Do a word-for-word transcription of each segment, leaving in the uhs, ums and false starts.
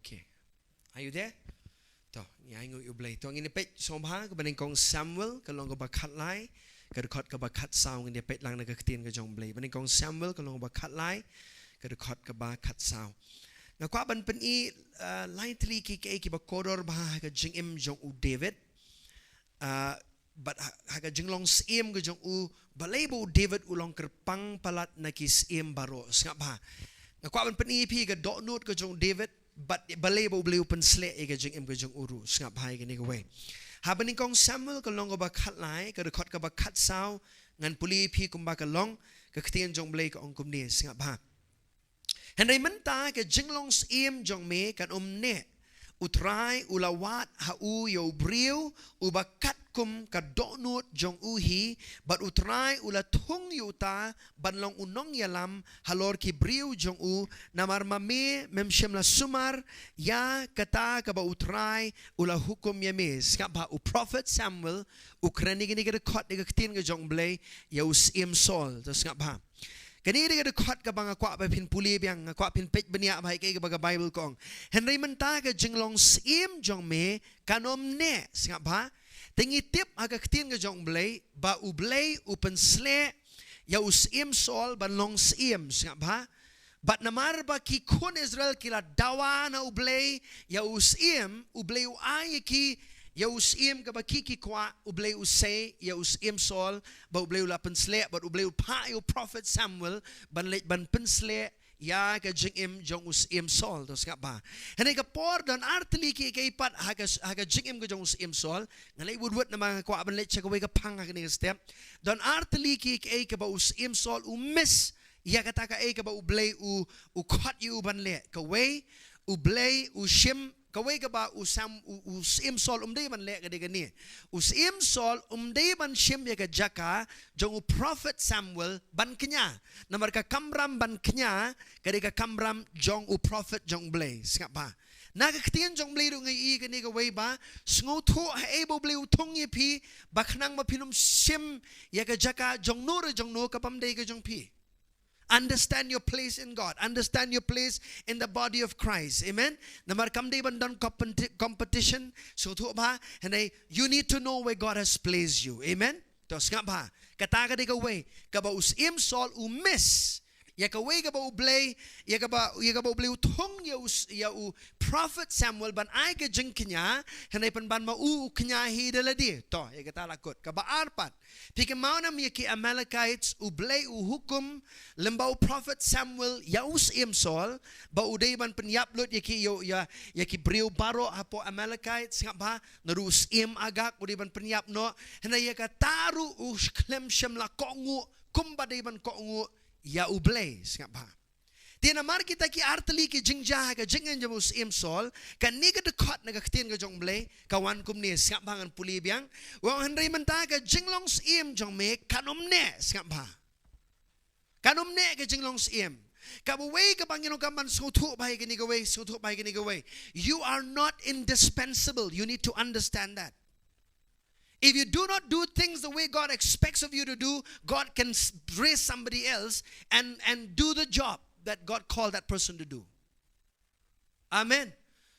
Okay. Are you there? To, ngi ai nguh ïa u Blei. To, ngin ïa peit sngewbha, kaba nyngkong Samuel, ka lynnong kaba khatlai, ka dkhot kaba khatsaw, ngin ïa peit lang na ka ktien ka jong u Blei. Ba nyngkong Samuel, ka lynnong kaba khatlai, ka dkhot kaba khatsaw. Nga kwah ban pyni, uh, lai tylli ki, ki, kiba kordor bha ha ka jingim jong u David. Uh, bad ha, ha ka jinglong syiem ka jong u, balei ba u David u long kyrpang palat na ki syiem baroh, sngap bha. Nga kwah ban pyni ïa phi ka dohnud ka jong u David, bad balei ba u Blei u pynsleh ïa ka jingim ka jong u ruh, sngap bha ïa kane kawei. Ha ba nyngkong Samuel ka lynnong kaba khatlai, ka dkhot kaba khatsaw, ngan pule ïa phi kumba ka long, ka ktien jong u Blei ka ong kumne, sngap bha. Hynrei mynta ka jinglong syiem jong me kan ym neh. U Trai u la wad ha u ïa u briew uba katkum ka dohnud jong u hi, bad u Trai u la thung ïa uta ban long u nongïalam halor ki briew jong u, namar ma me mem shym la sumar ïa kata kaba u Trai u la hukum ïa me. Sngap bha, u prophet Samuel u kren ïa kane ka dkhot, ïa ka ktien ka jong u Blei ïa u syiem Saul. To sngap bha. Kane ka dei ka dkhot kaba nga kwah ba phin pule biang, nga kwah phin peit bniah bha ïa kaei kaba ka Baibl ka ong. Hynrei mynta ka jinglong syiem jong me kan ym neh, sngap bha. Te ngi tip ha ka ktien ka jong u Blei ba u Blei u pynsleh ïa u syiem Saul ban long syiem, sngap bha. Bad namar ba ki khun Israel ki la dawa na u Blei ïa u syiem, u Blei u ai ïa ki ïa u syiem kaba ki ki kwah, u Blei u sei ïa u syiem Saul, ba u Blei u la pynsleh, bad u Blei u phah ïa u prophet Samuel ban leit ban pynsleh ïa ka jingim jong u syiem Saul. To sngap bha. Hynrei ka por don ar tylli ki, kiei pat ha ka, ha ka jingim ka jong u syiem Saul. Nga leit wut wut namar nga kwah ban leit sha kawei ka phang ha kane ka step. Don ar tylli ki, kiei kaba u syiem Saul u miss ïa kata kaei kaba u Blei u, u khot ïa u ban leh. Kawei, u Blei u shim, kawei kaba u Sam, u, u syiem Saul um dei ban leh ka dei kane. U syiem Saul um dei ban shim ïa ka jaka jong u prophet Samuel ban kñia. Namar ka kamram ban kñia ka dei ka kamram jong u prophet jong u Blei. Sngap bha. Na ka ktien jong u Blei ruh ngi ïohi kane kawei ba, sngewthuh haei ba u Blei u thung ïa phi, ba khnang ba phin ym shim ïa ka jaka jong no re jong no kabym dei ka jong phi. Understand your place in God. Understand your place in the body of Christ. Amen. Namar kam dei ban don competi-, competition. Sngewthuh bha, hynrei you need to know where God has placed you. Amen. To sngap bha. Kata ka dei kawei kaba u syiem Saul u miss ïa kawei kaba u Blei, ïa kaba, ïa kaba u Blei u thung ïa u s-, ïa u prophet Samuel ban ai ka jingkñia, hynrei pynban ma u u kñia hi da lade. To, ïa kata la kut. Kaba ar pat. Phi kynmaw ne em ïa ki Amalekites, u Blei u hukum lem bad u prophet Samuel ïa u syiem Saul, ba u dei ban pynïap lut ïa ki, ïa, ïa, ïa ki briew baroh hapoh Amalekites, sngap bha, naduh u syiem Agag u dei ban pynïap noh, hynrei ïa kata ruh u khlem shym la kohnguh kumba dei ban kohnguh ïa u Blei, sngap bha. Te namar kita ki ar tylli ki jingjia ha ka jingim jong u syiem Saul, kane ka dkhot na ka ktien ka jong u Blei ka wan kumne, sngap bha ngan pule biang. U ong hynrei mynta ka jinglong syiem jong me kan ym neh, sngap bha. Kan ym neh ka jinglong syiem. Kaba wei kaba ngin ong kan ban sngewthuh bha ïa kane kawei, sngewthuh bha ïa kane kawei. You are not indispensable. You need to understand that. If you do not do things the way God expects of you to do, God can s-, raise somebody else and, and do the job that God called that person to do. Amen.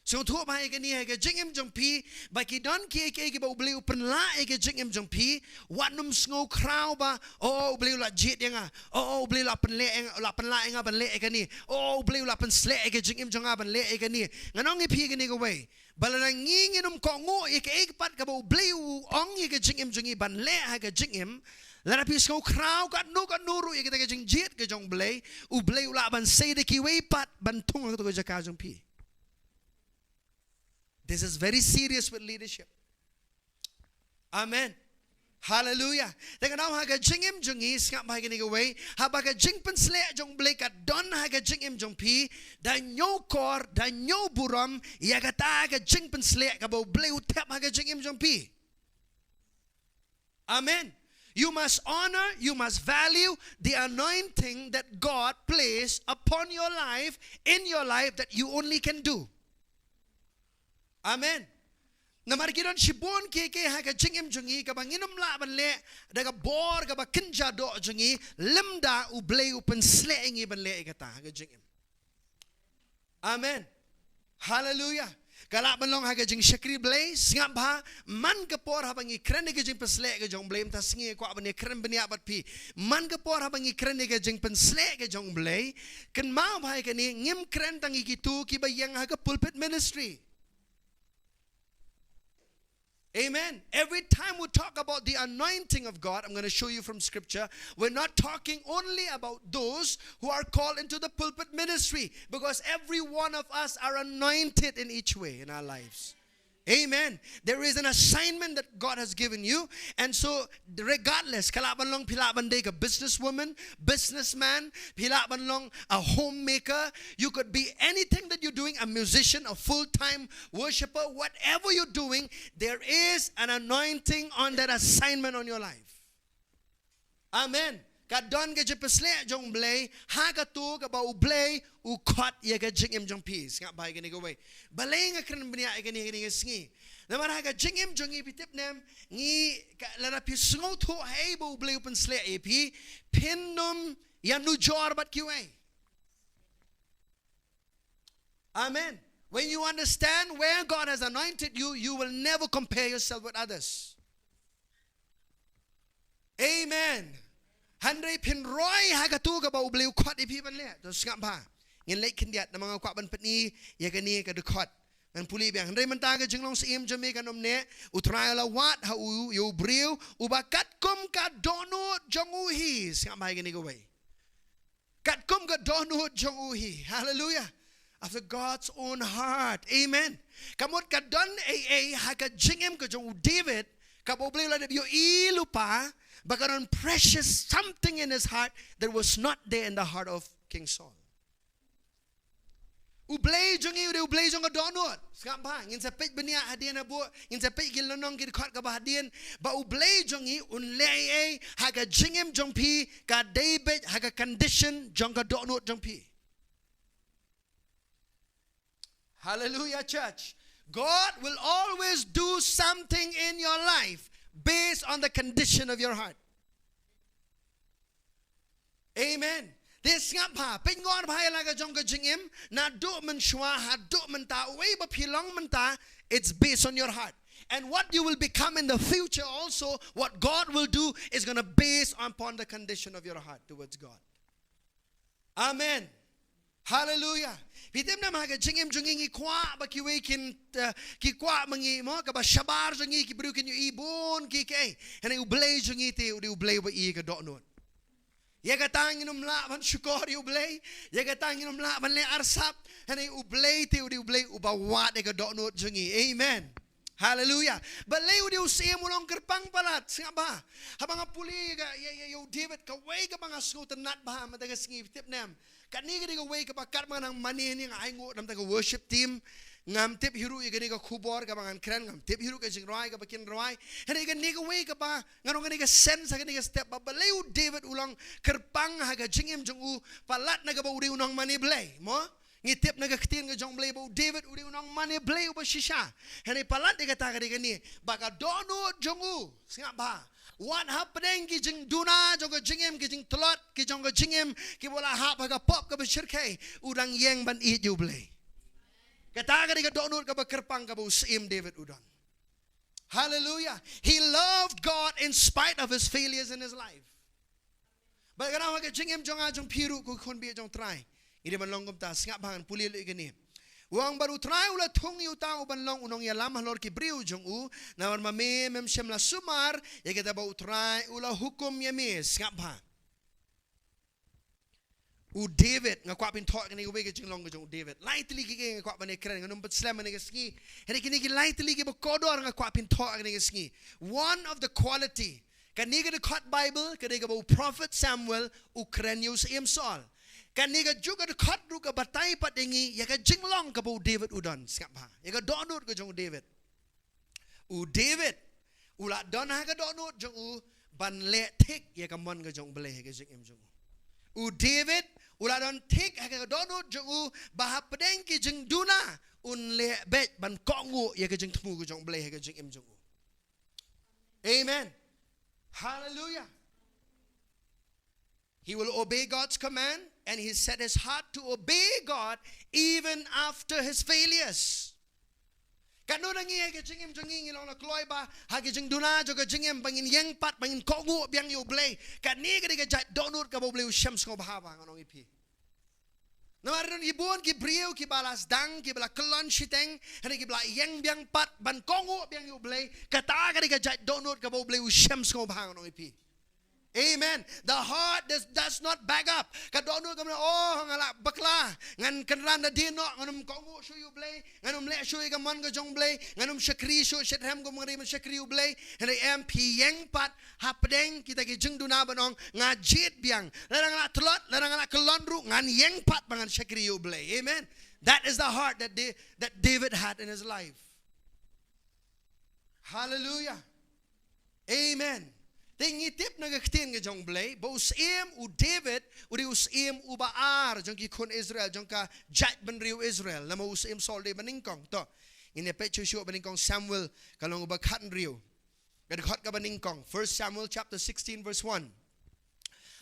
Sngewthuh bha ïa kane ha ka jingim jong phi, ba ki don kiei kiei kiba u Blei u pynlah ïa ka jingim jong phi, wat nym sngewkhraw ba, oh, u Blei u la jied ïa nga, oh, u Blei u la pynleh ïa nga, u la pynlah ïa nga ban leh ïa kane, oh, u Blei u la pynsleh ïa ka jingim jong nga ban leh ïa kane. Ngan ong ïa phi kane kawei. Ba lada ngi ngin ym kohnguh ïa kaei pat kaba u Blei u ong ïa ka jingim jong ngi ban leh ha ka jingim, lada phi sngewkhraw katno katno ruh ïa kata ka jingjied ka jong u Blei, u Blei u lah ban sei da kiwei pat ban thung ha kato ka jaka jong phi. This is very serious with leadership. Amen. Hallelujah. Te ka daw ha ka jingim jong ngi, sngap bha ïa kane kawei, haba ka jingpynsleh jong u Blei ka don ha ka jingim jong phi, da ñiewkor, da ñiewburom ïa kata ka jingpynsleh kaba u Blei u thep ha ka jingim jong phi. Amen. You must honor, you must value the anointing that God placed upon your life, in your life, that you only can do. Amen. Namar ki don shibun kiei kiei ha ka jingim jong ngi kaba ngin ym lah ban leh da ka bor kaba kynja doh jong ngi, lymda u Blei u pynsleh ïa ngi ban leh ïa kata ha ka jingim. Amen. Haleluya. Ka lah ban long ha ka jingshakri Blei, sngap bha, man ka por haba ngi kren ïa ka jingpynshlur ka jong Blei, mynta sngi kwah ban ïa kren bniah bad phi. Man ka por haba ngi kren ïa ka jingpynshlur ka jong Blei, kynmaw bha ïa kane, ngim kren tang ïa kito kiba ïeng ha ka pulpit ministry. Amen. Every time we talk about the anointing of God, I'm going to show you from scripture, we're not talking only about those who are called into the pulpit ministry, because every one of us are anointed in each way in our lives. Amen. There is an assignment that God has given you. And so, regardless, ka lah ban long phi lah ban dei ka businesswoman, businessman, phi lah ban long a homemaker, you could be anything that you're doing, a musician, a full-time worshiper, whatever you're doing, there is an anointing on that assignment on your life. Amen. Ka don ka jingpynshlur jong Blei ha kato kaba U Blei u khot ïa ka jingim jong phi. Sngap bha ïa kane kawei. Balei nga kren bniah ïa kane, kane ka sngi? Namar ha ka jingim jong ngi, phi tip ne em, ngi ka, lada phi sngewthuh haei ba U Blei u pynshlur ïa phi, phin ym ïanujor bad kiwei. Amen. When you understand where God has anointed you, you will never compare yourself with others. Amen. Hynrei phin roi ha kato kaba U Blei u khot ïa phi ban leh. To sngap bha. Ngin leit khyndiat namar nga kwah ban pyni ïa kane ka dkhot. Ngan pule biang. Hynrei mynta ka jinglong syiem jong me kan ym neh. U Trai u la wad ha u ïa u briew uba katkum ka dohnud jong u hi. Sngap bha ïa kane kawei. Katkum ka dohnud jong u hi. Hallelujah. After God's own heart. Amen. Ka mut ka don ei ei ha ka jingim ka jong u David, kaba U Blei u la dep ïohi lypa, ba ka don precious something in his heart that was not there in the heart of King Saul. U Blei jong ngi u dei U Blei jong ka dohnud. Sngap bha, ngin sa peit bniah hadien habud, ngin sa peit ki lynnong ki dkhot kaba hadien, ba U Blei jong ngi un leh ei ei ha ka jingim jong phi, ka dei beit ha ka condition jong ka dohnud jong phi. Hallelujah, church. God will always do something in your life based on the condition of your heart. Amen. Te sngap bha, pynngor bha ïa la ka jong ka jingim, naduh mynshuwa haduh mynta, uei ba phi long mynta, it's based on your heart. And what you will become in the future also, what God will do is gonna base upon the condition of your heart towards God. Amen. Hallelujah. Phi tip ne em ha ka jingim jong ngi ngi kwah ba kiwei kin, eh, ki kwah ma ngi mo, kaba shabar jong ngi ki briew kin ïohi bun ki kiei. Hynrei U Blei jong ngi te u dei U Blei uba ïohi ka dohnud. Ïa kata ngin ym lah ban shukor ïa U Blei. Ïa kata ngin ym lah ban leh arsap. Hynrei U Blei te u dei U Blei uba wad ïa ka dohnud jong ngi. Amen. Hallelujah. Balei u dei u syiem u long kyrpang palat, sngap bha. Haba nga pule ïa ka, ïa, ïa, ïa u David, kawei kaba nga sngewtynnat bha mynta ka sngi, tip ne em. Kane ka dei kawei kaba katba nga nang mane ne nga ainguh na ka bynta ka worship team. Ngam tip hi ruh ïa kane ka khubor kaba ngan kren, ngam tip hi ruh ka jingrwai kaba kin rwai. Hynrei kane kawei kaba ngan ong kane ka sense, kane ka step ba balei u David u long kyrpang ha ka jingim jong u, palat na kaba u dei u nongmane Blei, mo? Ngi tip na ka ktien ka jong Blei ba u David u dei u nongmane Blei uba shisha. Hynrei palat ïa kata ka dei kane, ba ka dohnud jong u, sngap bha, wat hapdeng ki jingduna jong ka jingim, ki jingtlot ki jong ka jingim, kiba la hap ha ka pop kaba shyrkhei, u dang ïeng ban ïeit ïa U Blei. Kata ka dei ka dohnud kaba kyrpang kaba u syiem David u don. Hallelujah. He loved God in spite of his failures in his life. Bad ka daw ha ka jingim jong nga jong phi ruh ko khun baieit jong U Trai, ngi dei ban long kumta. Sngap bha, ngan pule lut ïa kane. U ong, bad U Trai u la thung ïa uta uban long u nongïalam halor ki briew jong u, namar ma me mem shym la sumar ïa kata ba U Trai u la hukum ïa me. Sngap bha. U David, nga kwah pynthoh kane kawei ka jinglong ka jong u David. Lai tylli ki, ki nga kwah ban ïakren, ngan ym pynslem kane ka sngi. Hynrei kine ki lai tylli kiba kordor nga kwah pynthoh kane ka sngi. One of the quality, kane ka dkhot Bible ka dei kaba u prophet Samuel u kren ïa u syiem Saul. Kane kajuh ka dkhot ruh ka batai pat ïa ngi ïa ka jinglong kaba u David u don. Sngap bha, ïa ka dohnud ka jong u David. U David u la don ha ka dohnud jong u ban leh thik ïa ka mon ka jong U Blei ha ka jingim jong u. U David u la don thik ha ka dohnud jong u ba hapdeng ki jingduna un leh beit ban kohnguh ïa ka jingthmu ka jong U Blei ha ka jingim jong u. Amen. Hallelujah. He will obey God's command, and he set his heart to obey God even after his failures. Katno na ngi ha ka jingim jong ngi ngi long la kloi ba ha ka jingduna jong ka jingim ba ngin ïeng pat ba ngin kohnguh biang ïa U Blei. Kane ka dei ka jait dohnud kaba U Blei u shem sngewbha ba ngan ong ïa phi. Namar don ki bun ki briew kiba la sdang kiba la kyllon shiteng, hynrei kiba la ïeng biang pat ban kohnguh biang ïa U Blei. Kata ka dei ka jait dohnud kaba U Blei u shem sngewbha ngan ong ïa phi. Amen. The heart does, does not back up. Ka dohnud kam, oh, nga la bakla. Ngan kynran da dien noh, ngan ym kohnguh shuh ïa U Blei, ngan ym leh shuh ïa ka mon ka jong U Blei, ngan ym shakri shuh shitrhem kum nga dei ban shakri ïa U Blei. Hynrei em, phi ïeng pat hapdeng kita ki jingduna ban ong nga jied biang. Lada nga la tlot, lada nga la kyllon ruh, ngan ïeng pat ba ngan shakri ïa U Blei. Amen. That is the heart that Da-, that David had in his life. Hallelujah. Amen. Te ngi tip na ka ktien ka jong U Blei ba u syiem u David u dei u syiem uba ar jong ki khun Israel, jong ka jaitbynriew Israel. Namar u syiem Saul dei ba nyngkong. To, ngin ïa peit shuh shuh ba nyngkong Samuel, ka lynnong ba khathynriew, ka dkhot kaba nyngkong. First Samuel chapter sixteen verse one.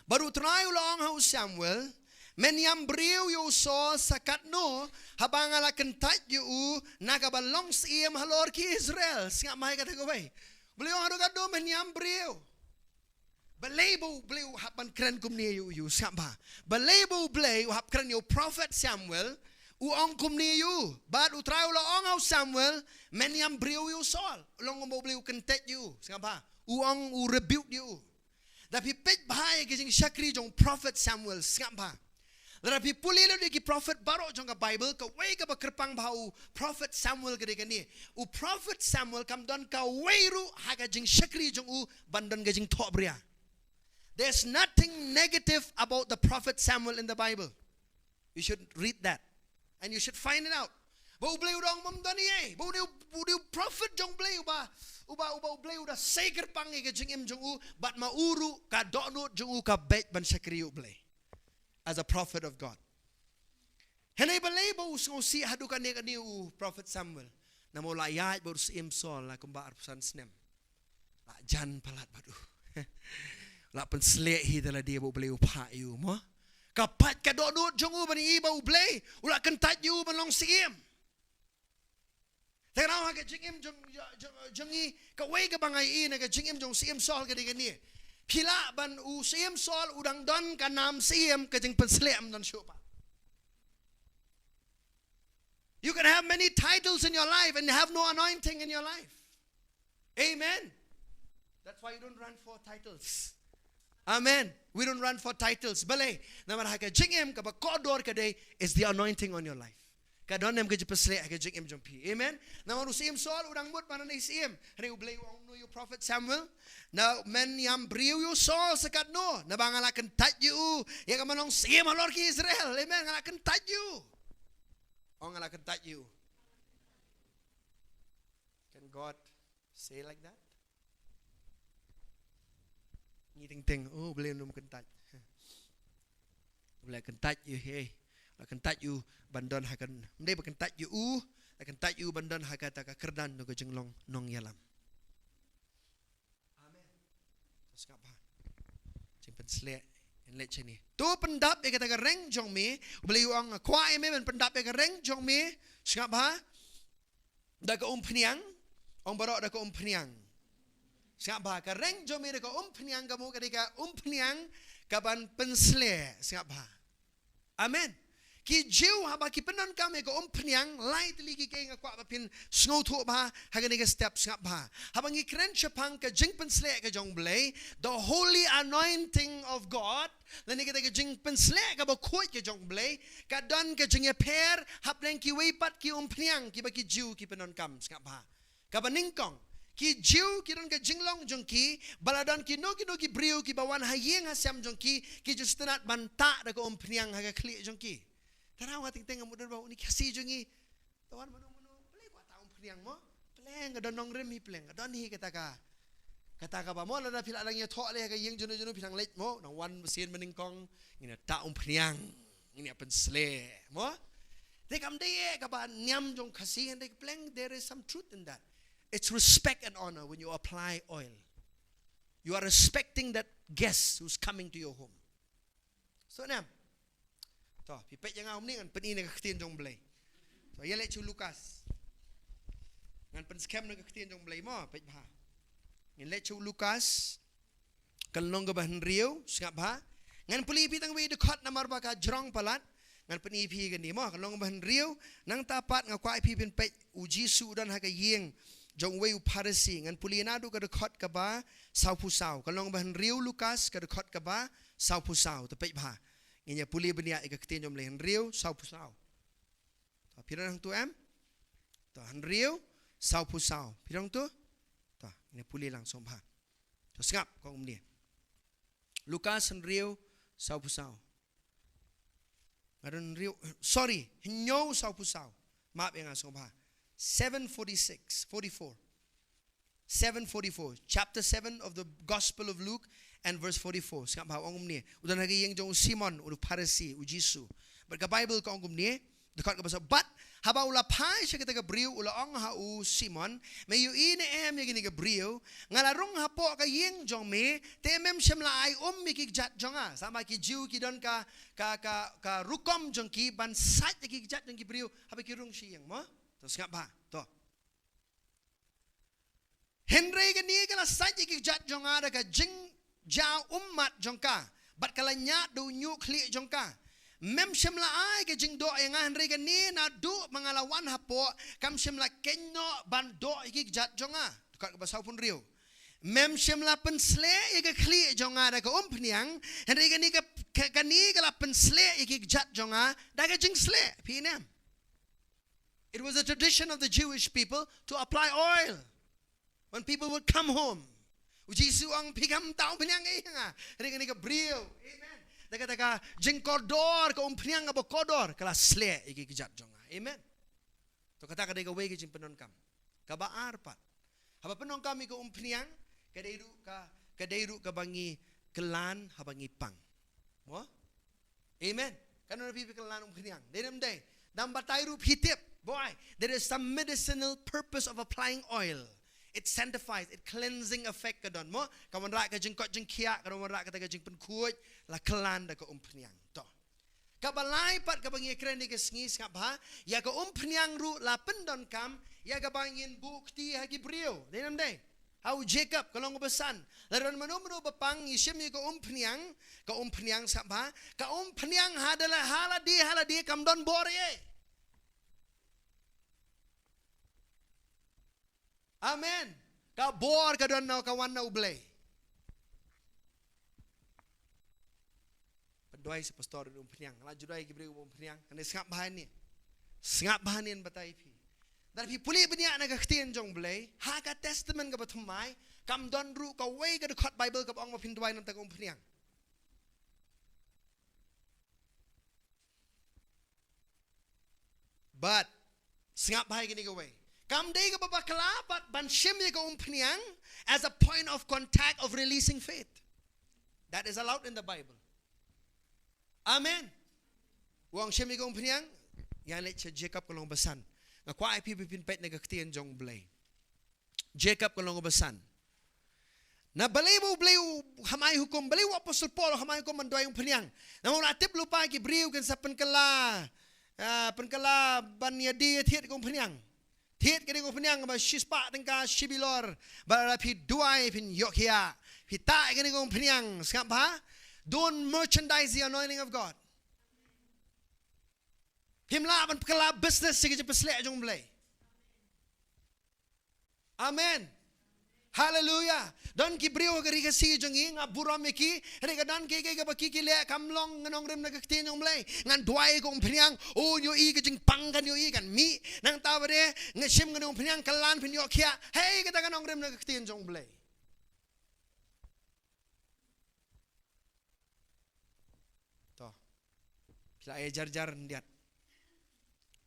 Bad U Trai u la ong ha u Samuel, men ïam briew ïa u Saul sa katno, haba nga la kyntait ïa u na kaba long syiem halor ki Israel. Sngap bha ïa kata kawei. U Blei u ong haduh katno men ïam briew. Balei ba U Blei u hap ban kren kumne ïa u, ïa u, sngap bha. Balei ba U Blei u hap kren ïa u prophet Samuel, u ong kumne ïa u. Bad U Trai u la ong ha u Samuel, men ïam briew ïa u Saul. Long kumba U Blei u kyntait ïa u, sngap bha. U ong u rebuke ïa u. Da phi peit bha ïa ki jingshakri jong prophet Samuel, sngap bha. Lada phi pule lut ïa ki prophet baroh jong ka Bible, kawei kaba kyrpang bha u prophet Samuel ka dei kane. U prophet Samuel kam don kawei ruh ha ka jingshakri jong u ban don ka jingthohbria. There's nothing negative about the prophet Samuel in the Bible. You should read that. And you should find it out. Ba U Blei u da ong bym don ei ei. Ba u dei u, u dei u prophet jong U Blei uba, uba, uba U Blei u da sei kyrpang ïa ka jingim jong u, bad ma u ruh ka dohnud jong u ka beit ban shakri ïa U Blei. As a prophet of God. Hynrei balei ba u sngewsih haduh kane kane u prophet Samuel. Namar u la ïaid bad u syiem Saul la kumba arphew san snem. La jan palat bad u. La pynsleh hi da lade ba U Blei u phah ïa u mo. Ka pait ka dohnud jong u ban ïohi ba U Blei u la kyntait ïa u ban long syiem. Te nga ong ha ka jingim jong, jong, jong ngi, kawei kaba nga ïohi na ka jingim jong u syiem Saul ka dei kane. Phi lah ban u syiem Saul u dang don ka nam syiem, ka jingpynsleh ym don shuh pat. You can have many titles in your life and have no anointing in your life. Amen. That's why you don't run for titles. Amen. We don't run for titles. Balei? Namar ha ka jingim kaba kordor ka dei is the anointing on your life. Ka don ne em ka jingpynsleh ha ka jingim jong phi. Amen. Namar u syiem Saul u dang mut ban ïasyiem. Hynrei U Blei u ong kumno ïa u prophet Samuel? Na men ïam briew ïa u Saul sa katno, naba nga la kyntait ïa u ïa ka ban long syiem halor ki Israel. Amen. Nga la kyntait ïa u. Oh, nga la kyntait ïa u. Can God say like that? Ngi teng teng, oh, U Blei um kyntait. U Blei kyntait ïa u, hey. U la kyntait ïa u ban don ha ka, ym dei ba kyntait ïa u, u la kyntait ïa u ban don ha kata ka kyrdan jong ka jinglong nongïalam. Amen. To sngap bha. Jingpynsleh, yn leit shane. To pyndap ïa kata ka reng jong me, U Blei u ong nga kwah ïa me ban pyndap ïa ka reng jong me, sngap bha. Da ka umphniang, ong baroh da ka umphniang. Sngap bha, ka reng jong me da ka umphniang, ka mut ka dei ka umphniang kaban pynsleh, sngap bha. Amen. Ki Jiw haba ki pyndonkam ïa ka umphniang, lai tylli ki kaei nga kwah ba phin sngewthuh bha ha kane ka step, sngap bha. Haba ngi kren shaphang ka jingpynsleh ka jong U Blei, the holy anointing of God, lane kata ka jingpynsleh kaba khuid ka jong U Blei, ka don ka jingïapher hapdeng kiwei pat ki umphniang kiba ki Jiw ki pyndonkam, sngap bha. Kaba nyngkong, ki Jiw ki don ka jinglong jong ki, ba la don kino kino ki briew kiba wan ha ïing ha sem jong ki, ki ju sngewtynnat ban tah da ka umphniang ha ka khlieh jong ki. Te nga ong ha teng teng, nga mutdur ba une u Khasi jong ngi, te wan mano mano, balei kwah tah umphniang mo? Pleng ka don nongrim hi, pleng ka don hi kata ka, kata kaba mo, lada phi la dang ïathoh leh ha ka ïing jong no jong no, phi dang leit mo, nang wan mynsiem ba nyngkong, ngin ïa tah umphniang, ngin ïa pynsleh mo. Te kam dei eh kaba niam jong Khasi, hynrei pleng, there is some truth in that. It's respect and honor when you apply oil. You are respecting that guest who's coming to your home. Sngewthuh ne em? To, phi peit ïa nga kumne, ngan pyni na ka ktien jong U Blei. To, ïa leit sha u Lukas. Ngan pynskhem na ka ktien jong U Blei mo, peit bha. Ngan leit sha u Lukas. Ka lynnong kaba hynriew, sngap bha. Ngan pule ïa phi tang wei dkhot namar ba ka jrong palat. Ngan pyni ïa phi kane mo, ka lynnong kaba hynriew. Nangta pat nga kwah ïa phi phin peit, U Jisu u don ha ka ïing jong uwei u Pharisi. Ngan pule naduh ka dkhot kaba sawphew saw. Ka lynnong kaba hynriew Lukas, ka dkhot kaba sawphew saw. To peit bha. Ngin ïa pule bniah ïa ka ktien jong U Blei, hynriew sawphew saw. To, phi don hangto em? To, hynriew sawphew saw. Phi don hangto? To, ngin ïa pule lang sngewbha. To, sngap, ka ong kumne. Lukas hynriew sawphew saw. Nga don hynriew, sorry, hynñiew sawphew saw. Map ïa nga sngewbha. Seven forty-six, forty-four. Seven forty-four, chapter seven of the Gospel of Luke and verse forty-four. Sngap bha, ong kumne. U don ha ka ïing jong u Simon, u Pharisi, U Jisu. Bad ka Bible ka ong kumne, dkhot kaba saw. Bad haba u la phai sha kata ka briew, u la ong ha u Simon, me ïohi ne em ïa kane ka briew, nga la rung hapoh ka ïing jong me, te mem shym la ai um ïa ki kjat jong nga. Sngap bha, ki Jiw ki don ka, ka, ka, ka rukom jong ki ban sait ïa ki kjat jong ki briew haba ki rung sha ïing mo. To sngap bha. To. Hynrei kane ka la sait ïa ki kjat jong nga da ka jingjia ummat jong ka, bad ka la ñiad da u ñiuh khlieh jong ka. Mem shym la ai ka jingdoh ïa nga, hynrei kane naduh ba nga la wan hapoh, kam shym la kynnoh ban doh ïa ki kjat jong nga. Dkhot kaba sawphew hynriew. Mem shym la pynsleh ïa ka khlieh jong nga da ka umphniang, hynrei kane ka, ka, kane ka la pynsleh ïa ki kjat jong nga da ka jingsleh. Phi ïohi ne em? It was a tradition of the Jewish people to apply oil when people would come home. U Jisu u ong, phi kam tah umphniang ei ha nga. Hynrei kane ka briew. Amen. Da kata ka jingkordor, ka umphniang kaba kordor, ka la sleh ïa ki kjat jong nga. Amen. To kata ka dei kawei ka jingpyndonkam. Kaba ar pat. Haba pyndonkam ïa ka umphniang, ka dei ruh ka, ka dei ruh kaba ngi kylla haba ngi pang. Mo? Amen. Katno na phi phi kylla umphniang? Dei ne ym dei? Dang batai ruh phi tip. Boy, there is some medicinal purpose of applying oil. It sanctifies, it cleansing effect ka don mo. Ka wanrah ka jingkoit jingkhiah, ka wanrah kata ka jingpynkhuid, la kylla da ka umphniang. To. Kaba lai pat kaba ngi kren ïa ka sngi sngap bha, ïa ka umphniang ruh la pyndonkam ïa kaba ngin buh kti ha ki briew. Dei ne ym dei? Ha u Jacob, ka lynnong kaba san. Lada don mano mano ba pang, ngi shim ïa ka umphniang, ka umphniang sngap bha, ka umphniang ha da la ha lade ha lade kam don bor ei. Amen. Ka bor ka don na, ka wan na U Blei. Pynduwai sha pastor u umphniang. La ju duwai ki briew u umphniang. Kane sngap bha ne. Sngap bha ne, batai phi. Lada phi pule bniah na ka ktien jong U Blei, ha ka Testament kaba thymmai, kam don ruh kawei ka dkhot Bible kaba ong ba phin duwai na bynta ka umphniang. Bad sngap bha ïa kane kawei. Kam dei kaba bakla pat ban shim ïa ka umphniang as a point of contact of releasing faith. That is allowed in the Bible. Amen. U ong shim ïa ka umphniang, ïa leit sha Jacob ka lynnong ba san. Nga kwah ïa phi ba phin peit na ka ktien jong U Blei. Jacob ka lynnong ba san. Na balei ba U Blei u ham ai hukum, balei u Apostol Paul u ham ai hukum ban duwai umphniang? Namar u la tip lypa ki briew kin sa pynkylla, ah, pynkylla ban ïadie thied ka umphniang. Thied ka dei ka umphniang ba shispah tyngka shi bilor, ba lada phi duwai phin ïoh khiah. Phi tah ka dei ka umphniang, sngap bha. Don't merchandise the anointing of God. Phim lah ban pynkylla business ïa ka jingpynsleh jong U Blei. Amen. Hallelujah. Don ki briew ha ka ri Khasi jong ngi, nga burom ïa ki, hynrei ka don kiei kiei kaba ki ki leh kam long, nga nongrim na ka ktien jong U Blei. Ngan duwai ka umphniang, oh, ïohi ka jingpang kan ïohi kan mih. Nangta ba dei, nga shim ka umphniang, kylla phin ïoh khiah. Hei, kata ka nongrim na ka ktien jong U Blei. To. Phi la ïa jar jar khyndiat.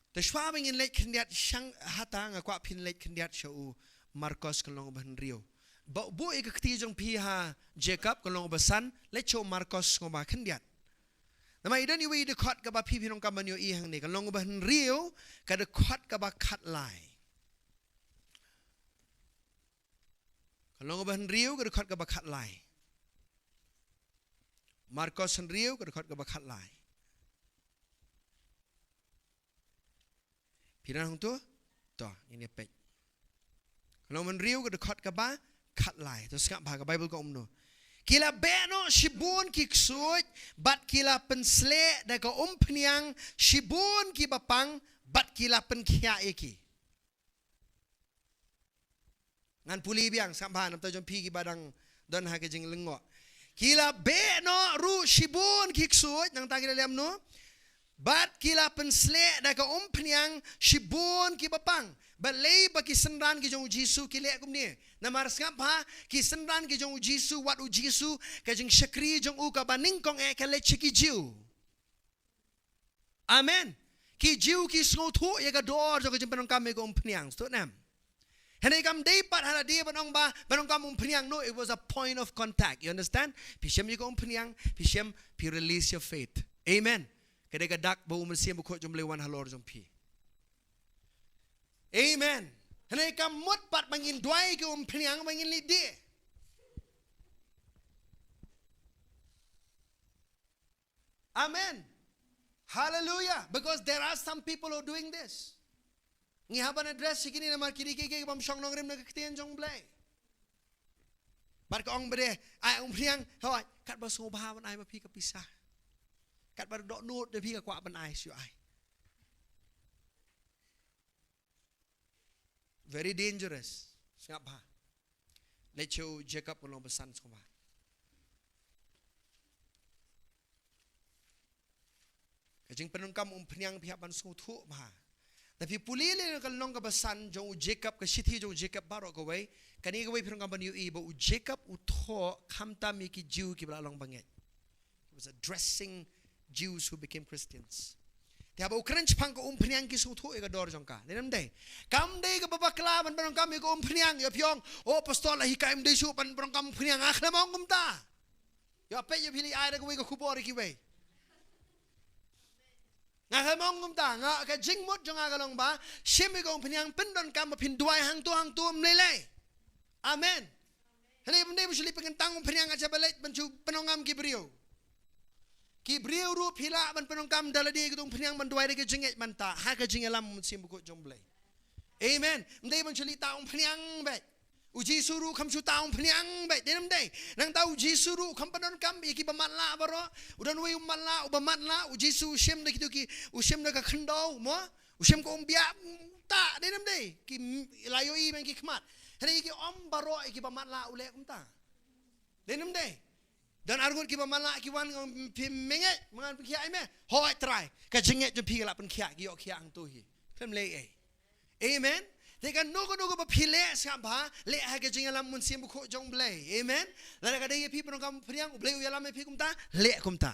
Te shuwa ba ngin leit khyndiat shang hata, nga kwah phin leit khyndiat sha u Markos ka lynnong ba hynriew. Ba buh ïa ka kti jong phi ha Jacob ka lynnong ba san, leit sha u Markos sngewbha khyndiat. Namar i don iwei i dkhot kaba phi phi nongkam ban ïohi hangne, ka lynnong ba hynriew, ka dkhot kaba khatlai. Ka lynnong ba hynriew, ka dkhot kaba khatlai. Markos hynriew ka dkhot kaba khatlai. Phi don hangto? To, ngin ïa peit. Ka lynnong hynriew ka dkhot kaba khatlai. To sngap bha, ka Baibl ka ong kumno. Ki la beh noh shibun ki ksuid, bad ki la pynsleh da ka umphniang shibun ki bapang, bad ki la pynkhiah ïa ki. Ngan pule biang, sngap bha, na ka bynta jong phi kiba dang don ha ka jinglyngngoh. Ki la beh noh ruh shibun ki ksuid, nangta ki la leh kumno? Bad ki la pynsleh da ka umphniang shibun ki bapang. Balei ba ki synran ki jong u Jisu ki leh kumne? Namar sngap bha, ki synran ki jong u Jisu, wat u Jisu, ka jingshakri jong u kaba nyngkong eh ka leit sha ki Jiw. Amen. Ki Jiw ki sngewthuh ïa ka dor jong ka jingpyndonkam ïa ka umphniang. Sngewthuh ne em? Hynrei kam dei pat ha lade ban ong ba, pyndonkam umphniang, no, it was a point of contact. You understand? Phi shem ïa ka umphniang, phi shem, phi release your faith. Amen. Ka dei ka dak ba u Mynsiem Bakhuid jong U Blei u wan halor jong phi. Amen. Hynrei kam mut pat ba ngin duwai ïa ka umphniang ba ngin leit die. Amen. Hallelujah. Because there are some people who are doing this. Ngi hap ban address ïa kine namar ki dei kiei kiei ki bym shong nongrim na ka ktien jong U Blei. Bad ka ong ba dei, ai umphniang, hooid, katba sngewbha ban ai ma phi ka pisa. Katba dohnud da phi ka kwah ban ai shu ai. Very dangerous. Sngap bha. Leit sha u Jacob ka lynnong ba san sngap bha. Ka jingpyndonkam umphniang phi hap ban sngewthuh bha. Da phi pule lei ka lynnong kaba san jong u Jacob, ka shithi jong u Jacob baroh kawei, kane kawei phi donkam ban ïohi ba u Jacob u thoh khamtam ïa ki Jiw kiba la long bangeit. He was addressing Jews who became Christians. Te haba u kren shaphang ka umphniang ki sngewthuh ïa ka dor jong ka. Dei ne ym dei? Kam dei kaba bakla ban pyndonkam ïa ka umphniang, ïa phi ong, "O pastor la hikai ym dei shuh ban pyndonkam umphniang," nga khlem ong kumta. Ïa peit ïa phi leit ai da kawei ka khubor ïa kiwei. Nga khlem ong kumta, nga ka jingmut jong nga ka long ba, shim ïa ka umphniang pyndonkam ba phin duwai hangto hangto ym lei lei. Amen. Hynrei ym dei ban shu leit pynkyntang umphniang ha kaba leit ban shu pyndonkam ki briew. Ki briew ruh phi lah ban pyndonkam da lade ïa ka umphniang ban duwai da ka jingngeit ban tah ha ka jingïalam u Mynsiem Bakhuid jong U Blei. Amen. Ym dei ban shu leit tah umphniang beit. U Jisu ruh kam shu tah umphniang beit, dei ne ym dei? Nangta u Jisu ruh kam pyndonkam ïa kiba matlah baroh. U don uwei u matlah, uba matlah, u Jisu u shim da kito ki, u shim da ka khyndew, mo? U shim ka umbiah, tah, dei ne ym dei? Ki m-, la ïohi bad ki khmat. Hynrei ïa ki ym baroh ïa kiba matlah u leh kumta. Dei ne ym dei? Don arngut kiba matlah ki wan, nga ong, "Phi me ngeit, ma ngan pynkhiah ïa me." "Hooid Trai." Ka jingngeit jong phi ka la pynkhiah, ki ïoh khiah hangto hi. Khlem lei ei. Amen. Te kano kano kaba phi leh sngap bha, leh ha ka jingïalam u Mynsiem Bakhuid jong U Blei. Amen. Lada ka dei ïa phi pyndonkam umphniang, U Blei u ïalam ïa phi kumta, leh kumta.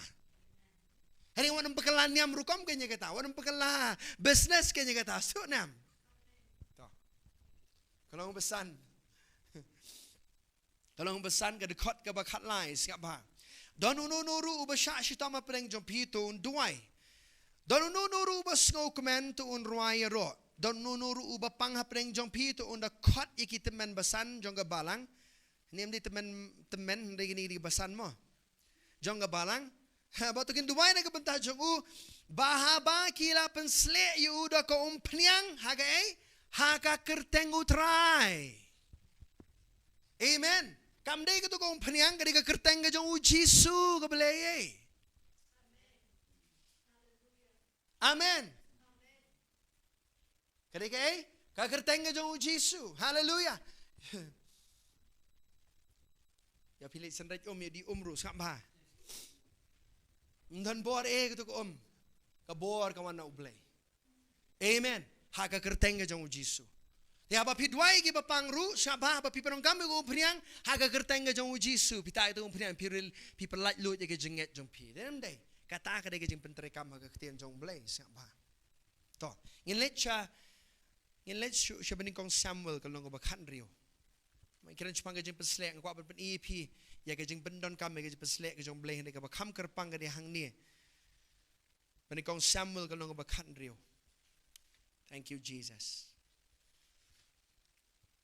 Hynrei wat nym pynkylla niam rukom kane kata, wat nym pynkylla business kane kata, sngewthuh ne em? To. Ka lynnong ba san. Ka lynnong ba san ka dkhot kaba khatlai, sngap bha. Don uno uno ruh uba shah shitom hapdeng jong phi to un duwai. Don uno uno ruh uba sngewkmen to un rwai ïaroh. Don uno uno ruh uba pang hapdeng jong phi to un da khot ïa ki tymmen basan jong ka balang. Hangne ym dei tymmen, tymmen, hynrei kine ki dei basan mo. Jong ka balang. Ha, ba to kin duwai na ka bynta jong u. Ba haba ki la pynsleh ïa u da ka umphniang, ha kaei? Ha ka kyrteng U Trai. Amen. Kam dei kato ka umphniang, ka dei ka kyrteng ka jong U Jisu kaba leh ei. Amen. Ka dei kaei? Ka kyrteng ka jong U Jisu. Haleluia. Ïa phi leit synreit um, ïa dih um ruh sngap bha. Ym don bor ei kato ka um. Ka bor ka wan na U Blei. Amen. Ha ka kyrteng ka jong U Jisu. Te haba phi duwai ïa kiba pang ruh, sngap bha, haba phi pyndonkam ïa ka umphniang, ha ka kyrteng ka jong U Jisu, phi tah ïa ka umphniang, phi ril, phi pyllait lut ïa ka jingngeit jong phi. Dei ne ym dei? Kata ka dei ka jingpyntreikam ha ka ktien jong U Blei, sngap bha. To, ngin leit sha, ngin leit sha, sha ba nyngkong Samuel ka lynnong kaba khathynriew. Mynta kren shaphang ka jingpynsleh, nga kwah ban pyni ïa phi ïa ka jingpyndonkam ïa ka jingpynsleh ka jong U Blei, hynrei kaba kham kyrpang ka dei hangne. Ba nyngkong Samuel ka lynnong kaba khathynriew. Thank you, Jesus.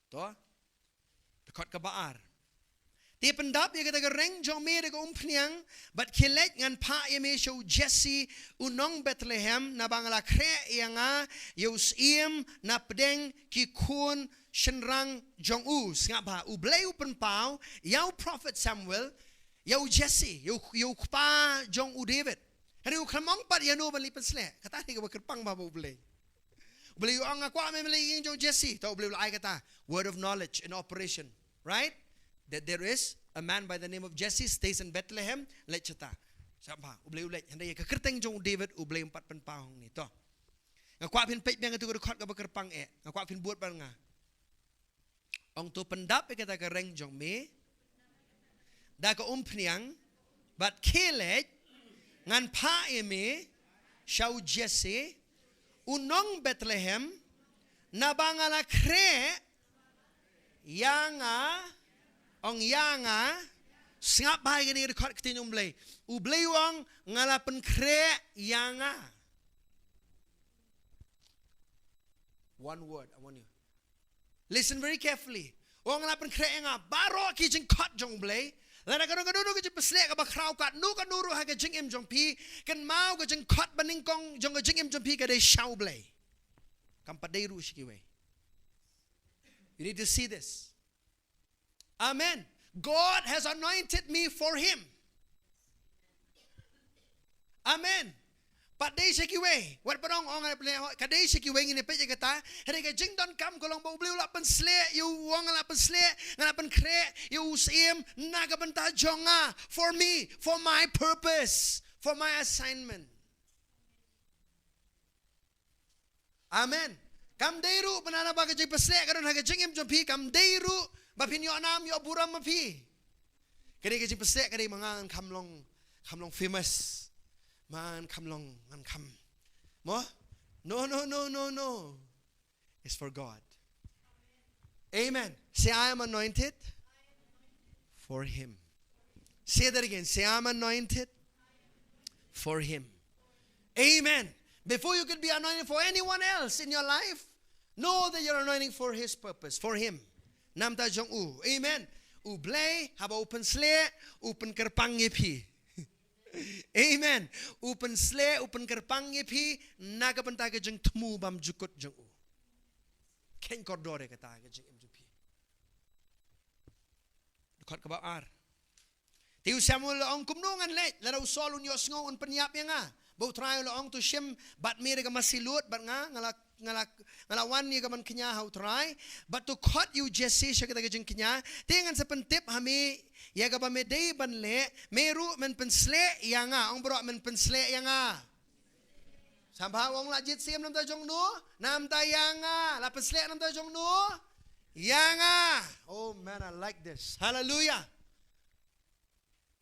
To, dkhot kaba ar. Te pyndap ïa kata ka reng jong me da ka umphniang bad khie leit, ngan phah ïa me sha u Jesse u nong Bethlehem, naba nga la khreh ïa nga ïa u syiem na pdeng ki khun shynrang jong u. Sngap bha, U Blei u pynpaw ïa u prophet Samuel ïa u Jesse, ïa u, ïa u kpa jong u David. Hynrei u khlem ong pat ïano ban leit pynsleh. Kata hi kaba kyrpang bha ba U Blei. U Blei u ong, nga kwah me leit ïing jong Jesse. To U Blei u la ai kata word of knowledge in operation, right? That there is a man by the name of Jesse stays in Bethlehem. Leit shata. Sngap bha, U Blei u leit. Hynrei ïa ka kyrteng jong u David U Blei um pat pynpaw hangne. To, nga kwah phin peit biang ïa katu ka dkhot kaba kyrpang eh. Nga kwah phin bud bad nga. Ong, to pyndap ïa kata ka reng jong me da ka umphniang bad khie leit, ngan phah ïa me sha u Jesse u nong Bethlehem, naba nga la khreh ïa nga, ong, ïa nga. Sngap bha ïa kane ka dkhot ktien U Blei. U Blei u ong, nga la pynkhreh ïa nga. One word, I want you. Listen very carefully. U ong, nga la pynkhreh ïa nga. Baroh ki jingkhot jong U Blei, lada ka don kano kano ka jingpynsleh kaba khraw katno kano ruh ha ka jingim jong phi, kynmaw ka jingkhot banyngkong jong ka jingim jong phi ka dei sha U Blei. Kam pat dei ruh sha kiwei. You need to see this. Amen. God has anointed me for him. Amen. Pat dei sha kiwei. Wat pynong ong, ka dei sha kiwei, ngin ïa peit ïa kata. Hynrei ka jingdonkam ka long ba U Blei u la pynsleh ïa u, u ong, nga la pynsleh, nga la pynkhreh ïa u syiem na ka bynta jong nga, for me, for my purpose, for my assignment. Amen. Kam dei ruh ba naba ka jingpynsleh ka don ha ka jingim jong phi, kam dei ruh ba phin ïoh nam ïoh burom ma phi. Ka dei ka jingpynsleh ka dei ma nga ngan kham long, kham long famous. Ma nga ngan kham long, ngan kham. Mo? No, no, no, no, no. It's for God. Amen. Say, I am anointed for him. Say that again. Say, I'm anointed for him. Amen. Before you could be anointed for anyone else in your life, know that you're anointing for his purpose, for him. Na bynta jong u. Amen. U Blei, haba u pynsleh, u pynkyrpang ïa phi. Amen. U pynsleh, u pynkyrpang ïa phi na ka bynta ka jingthmu bymjukut jong u. Kheiñ kordor ïa kata ha ka jingim jong phi. Dkhot kaba ar. Te u Samuel u la ong, kumno ngan leit lada u Saul un ïohsngew un pynïap ïa nga? Bad u Trai u la ong, to shim bad me da ka masi lut, bad nga, nga la, nga la, nga la wan ïa ka ban kñia ha u Trai, bad to khot ïa u Jesse sha kata ka jingkñia. Te ngan sa pyntip ha me ïa kaba me dei ban leh, me ruh men pynsleh ïa nga. Ong baroh, men pynsleh ïa nga. Sngap bha, u ong, la jied syiem na bynta jong no? Na bynta ïa nga. La pynsleh na bynta jong no? Ïa nga. Oh man, I like this. Hallelujah.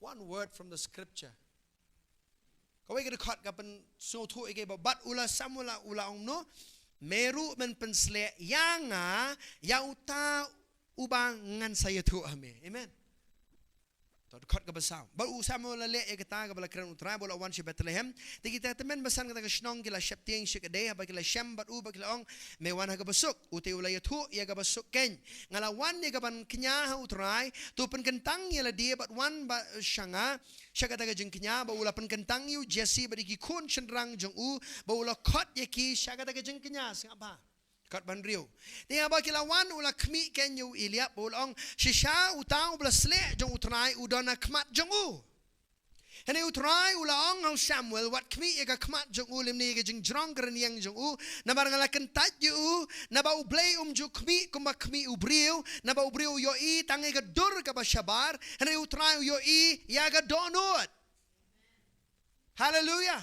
One word from the scripture. Kawei ka dkhot ka pynsngewthuh ïa ka ba, bad u la Samuel u la ong no, me ruh men pynsleh ïa nga, ïa uta uba ngan sa ïathuh ha me. Amen. To dkhot kaba saw. Bad u Samuel u la leh ïa kata kaba la kren u Trai, bad u la wan sha Bethlehem. Te kita tymmen basan kata ka shnong ki la sheptieng shikatdei, haba ki la shem bad u, bad ki la ong, me wan ha kaba suk. U te u la ïathuh ïa kaba suk, keiñ, nga la wan ïa ka ban kñia ha u Trai, to pynkyntang ïa lade bad wan bad sha nga sha kata ka jingkñia. Bad u la pynkyntang ïa u Jesse bad ïa ki khun shynrang jong u, bad u la khot ïa ki sha kata ka jingkñia. Sngap bha. Dkhot ba hynriew. Te haba ki la wan, u la khmih keiñ ïa u Eliab, bad u la ong, shisha uta uba la sleh jong u Trai u don ha khmat jong u. Hynrei u Trai u la ong ha u Samuel, wat khmih ïa ka khmat jong u lymne ïa ka jingjrong ka rynïeng jong u, namar nga la kyntait ïa u, naba U Blei um ju khmih kumba khmih u briew, naba u briew u ïohi tang ïa ka dur kaba shabar, hynrei u Trai u ïohi ïa ka dohnud. Hallelujah.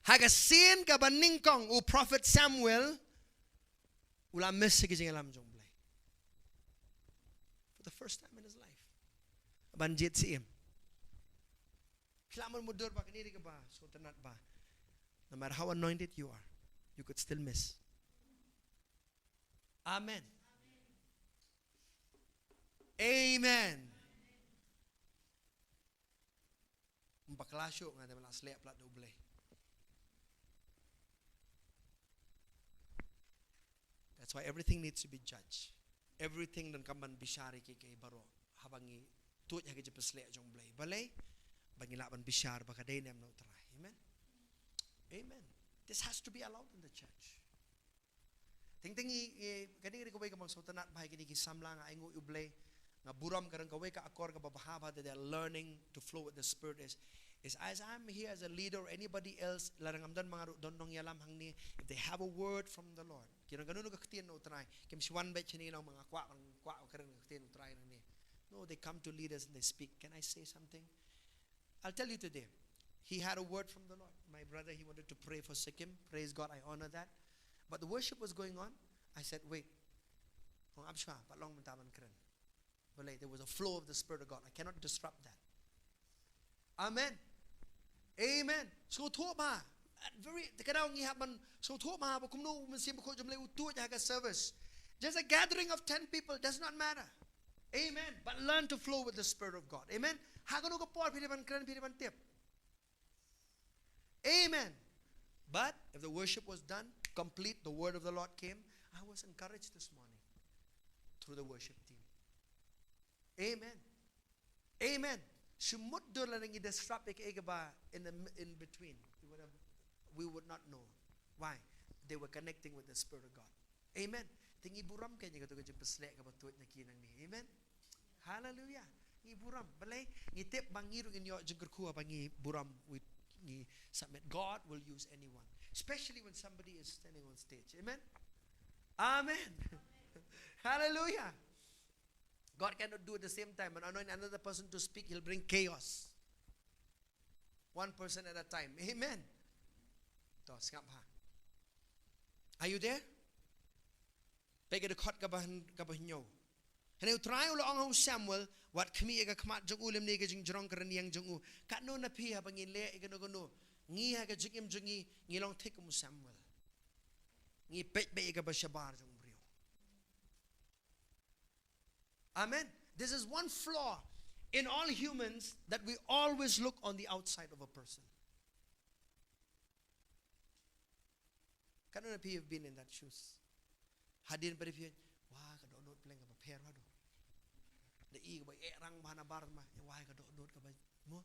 Ha ka sien kaba nyngkong u prophet Samuel u la miss ïa ka jingïalam jong U Blei. For the first time in his life. Ban jied syiem. Phi lah ban mutdur ba kane dei kaba sngewtynnat ba, no matter how anointed you are, you could still miss. Amen. Amen. Ym bakla shuh, nga te ba la sleh palat da U Blei. That's why everything needs to be judged. Everything donkam ban bishar ïa kiei kiei baroh. haba ngi tuid ha ka jingpynshlur jong U Blei. Balei? Ba ngi lah ban bishar ba ka dei ne em na U Trai. Amen. Amen. This has to be allowed in the church. Teng teng i, i, kane ka dei kawei ka bang sngewtynnat ba ha kine ki samla nga ainguh ïa U Blei. Nga burom ka dang kawei ka akor kaba bha ba that they are learning to flow with the Spirit is, is as I'm here as a leader or anybody else, lada ngam don ma nga ruh don nongïalam hangne, if they have a word from the Lord. Ki nang kano kano ka ktien na U Trai. Kim shu wan beit shane nang ma nga kwah, kwah kren ka ktien U Trai hangne. No, they come to leaders and they speak. Can I say something? I'll tell you today. He had a word from the Lord. My brother, he wanted to pray for Sikkim. Praise God, I honor that. But the worship was going on. I said, "Wait. Hong ap shwa, pat long mynta ban kren." Balei, there was a flow of the Spirit of God. I cannot disrupt that. Amen. Amen. Sngewthuh bha. At very, te ka daw ngi hap ban sngewthuh bha ba kumno u Mynsiem Bakhuid jong U Blei u tuid ha ka service. Just a gathering of ten people does not matter. Amen. But learn to flow with the Spirit of God. Amen. Ha kano ka por phi dei ban kren, phi dei ban tip. Amen. But if the worship was done, complete, the word of the Lord came, I was encouraged this morning through the worship team. Amen. Amen. Shu mutdur lada ngi disrupt ïa kaei kaba in the m-, in between. We would have, we would not know. Why? They were connecting with the Spirit of God. Amen. Te ngi burom kein ïa kato ka jingpynshlur kaba tuid na ki nangne. Amen. Hallelujah. Ngi burom. Balei? Ngi tip ba ngi ruh ngin ïoh jingkyrkhu ba ngi burom, with ngi submit. God will use anyone, especially when somebody is standing on stage. Amen. Amen. Hallelujah. God cannot do at the same time and anoint another person to speak, he'll bring chaos. One person at a time. Amen. To, sngap ha. Are you there? Peit ka dkhot kaba hyn-, kaba hynñiew. Hynrei U Trai u la ong ha u Samuel, wat khmih ïa ka khmat jong u lymne ka jingjrong ka rynïeng jong u. Katno na phi haba ngi leh ïa kano kano, ngi ha ka jingim jong ngi, ngi long thik kum u Samuel. Ngi peit beit ïa kaba shabar jong u briew. Amen. This is one flaw in all humans, that we always look on the outside of a person. Katno na phi have been in that shoes? Hadien pat phi, "Wah, ka dohnud pleng kaba pher haduh." Da i kaba eh rang bha na bar ma, "Wah, ka dohnud kaba," mo.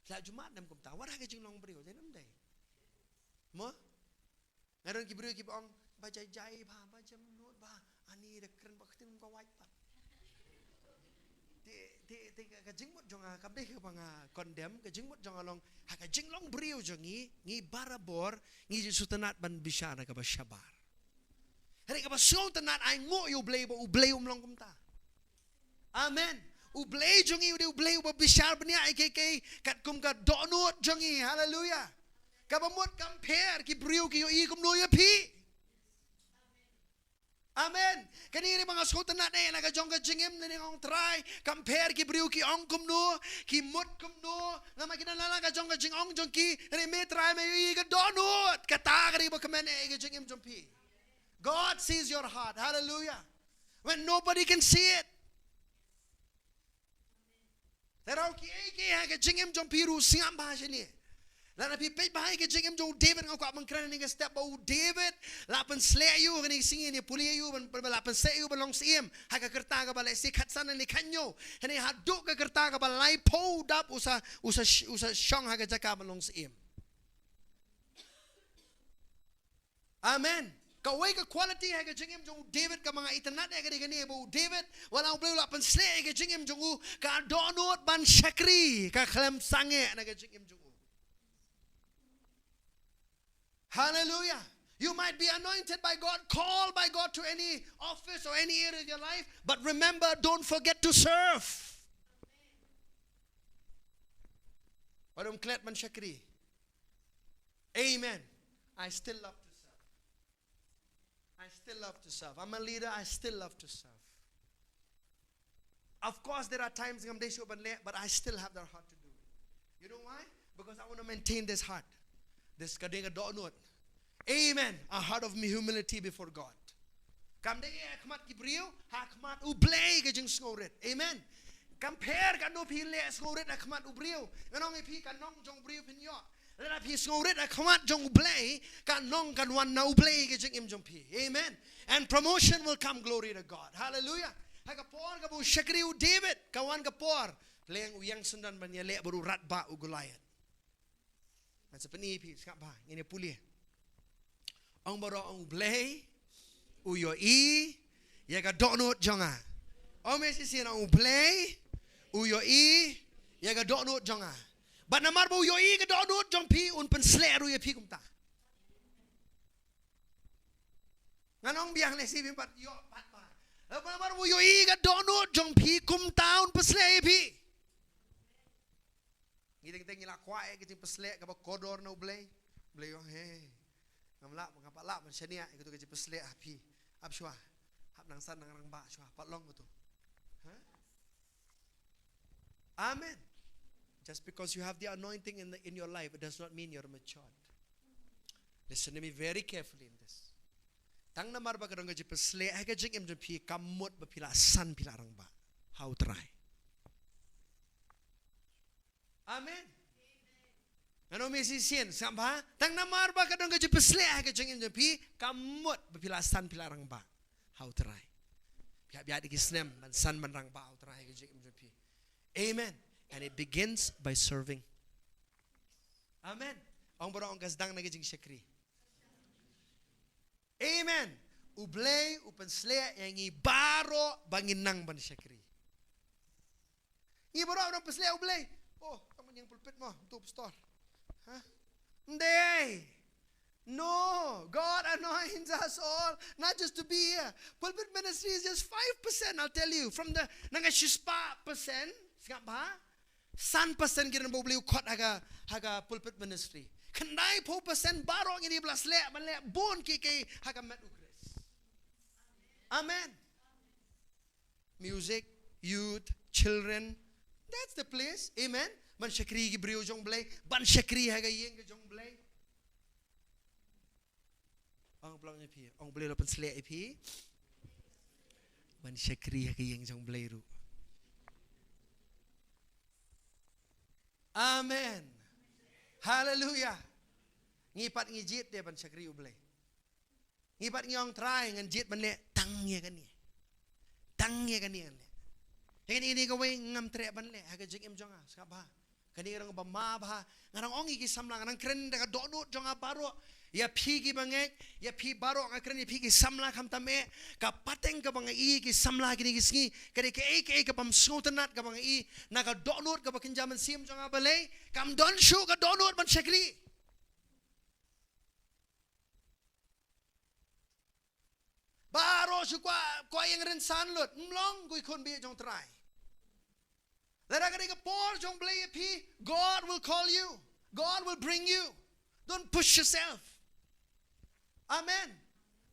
La jumad nam kumta, wat ha ka jinglong briew, dei nam dei. Mo? Nga don ki briew kiba ong, "Ba jai jai bha, ba jemnud bha, ani da kren ba ktien ka wait pat." Te, te, te ka, ka jingmut jong nga, kam dei kaba nga condemn, ka jingmut jong nga long, ha ka jinglong briew jong ngi, ngi barabor, ngi ju sngewtynnat ban bishar da kaba shabar. Hynrei kaba sngewtynnat, ainguh ïa U Blei ba U Blei um long kumta. Amen. U Blei jong ngi u dei U Blei uba bishar bniah ïa kiei kiei katkum ka dohnud jong ngi. Haleluya. Kaba mut kam pher, ki briew ki ïohi kumno ïa phi. Amen. Kane ne ba nga sngewtynnat eh na ka jong ka jingim ne, ne nga ong Trai, kam pher ki briew ki ong kumno, ki mut kumno, namar ki don la la ka jong ka jingong jong ki, hynrei me Trai me ïohi ka dohnud, kata ka dei ba kmen eh ka jingim jong phi. God sees your heart. Hallelujah. When nobody can see it. Te rau kiei kiei ha ka jingim jong phi ruh sngap bha shane. Lada phi peit bha ha ka jingim jong u David, nga kwah ban kren ha kane ka step ba u David la pynshlur ïa u, kane ka sngi ne pule ïa u ban, ban, la pynshlur ïa u ban long syiem. Ha ka rta kaba lai shi khatsan ne khathynñiew. Hynrei haduh ka rta kaba laiphew dap u sa, u sa, u sa shong ha ka jaka ban long syiem. Amen. Kawei ka quality ha ka jingim jong u David kaba nga itynnad ïa ka dei kane ba u David, wat la u Blei u la pynshlur ïa ka jingim jong u, ka dohnud ban shakri, ka khlem sangeh na ka jingim jong u. Hallelujah. You might be anointed by God, called by God to any office or any area of your life, but remember, don't forget to serve. Wat ym klet ban shakri. Amen. I still love to serve. I still love to serve. I'm a leader, I still love to serve. Of course, there are times ngam dei shuh ban leh, but I still have that heart to do it. You know why? Because I want to maintain this heart. This ka dei ka dohnud. Amen. A heart of humility before God. Kam dei ha khmat ki briew, ha khmat U Blei ka jingsngewrit. Amen. Kam pher katno phi leh sngewrit ha khmat u briew. Ngan ong ïa phi, ka nong jong u briew phin ïoh. Lada phi sngewrit ha khmat jong U Blei, ka nong kan wan na U Blei ka jingim jong phi. Amen. And promotion will come, glory to God. Hallelujah. Ha ka por kaba u shakri u David, ka wan ka por, leng u ïeng syndon ban ïaleh bad u radbah u Goliath. Ngan sa pyni ïa phi, sngap bha, ngin ïa pule. Ong baroh, ong U Blei u ïohi ïa ka dohnud jong nga. Ong me shisien, ong U Blei u ïohi ïa ka dohnud jong nga. Bad namar ba u ïohi ïa ka dohnud jong phi, un pynsleh ruh ïa phi kumta. Ngan ong biang lehse phim pat ïoh pat ba. Namar ba u ïohi ïa ka dohnud jong phi, kumta un pynsleh ïa phi. Ngi teng teng ngi la kwah ïa ka jingpynsleh kaba kordor na U Blei. U Blei u ong, "Hei, ngam lah, ngam pat lah ban shaniah ïa katu ka jingpynsleh ha phi. Ap shuwa. Hap nang san nang rangbah shuwa. Pat long katu." Ha? Amen. Just because you have the anointing in the, in your life, it does not mean you're matured. Listen to me very carefully in this. Tang namar ba ka don ka jingpynsleh ha ka jingim jong phi, kam mut ba phi la san, phi la rangbah ha U Trai. Amen. Ngan ong me shisien, sngap bha. Tang namar ba ka don ka jingpynsleh ha ka jingim jong phi, kam mut ba phi la san, phi la rangbah ha U Trai. Phi hap ïaid da ki snem ban san, ban rangbah ha U Trai ha ka jingim jong phi. Amen. And it begins by serving. Amen. Ong baroh, ong, ka sdang na ka jingshakri. Amen. U Blei u pynsleh ïa ngi baroh ba ngin nang ban shakri. Ngi baroh nang pynsleh U Blei. Oh, tang ban ïeng pulpit mo, tu pastor. Ha? Ym dei. No, God anoints us all, not just to be here. Pulpit ministry is just five percent, I'll tell you. From the, na ka shispah percent, sngap bha, san percent ki don ba U Blei u khot ha ka, ha ka pulpit ministry. Khyndaiphew percent baroh ngi dei ba la sleh ban leh bun kiei kiei ha ka met U Khrist. Amen. Music, youth, children. That's the place. Amen. Ban shakri ki briew jong U Blei, ban shakri ha ka ïing ka jong U Blei. Ong, plang ïa phi. Ong, U Blei u la pynsleh ïa phi ban shakri ha ka ïing jong U Blei ruh. Amen. Hallelujah. Ngi pat ngi jied de ban shakri U Blei. Ngi pat ngi ong, Trai, ngan jied ban leh tang ïa kane. Tang ïa kane ngan leh. Ïa kane, ïa kane kawei ngam treh ban leh ha ka jingim jong nga, sngap bha. Kane ka dang ba ma bha. Nga dang ong ïa ki samla, nga dang kren da ka dohnud jong nga baroh. Ïa phi kiba ngeit, ïa phi baroh nga kren, ïa phi ki samla khamtam eh. Ka pateng kaba nga i ïa ki samla kine ki sngi, ka dei kaei kaei kabym sngewtynnat kaba nga i na ka dohnud kaba kynja mynsiem jong nga balei kam don shuh ka dohnud ban shakri. Baroh shu kwah, kwah ïeng rynsan lut. Ym long, ko khun baieit jong U Trai. Lada ka dei ka por jong U Blei ïa phi, God will call you. God will bring you. Don't push yourself. Amen.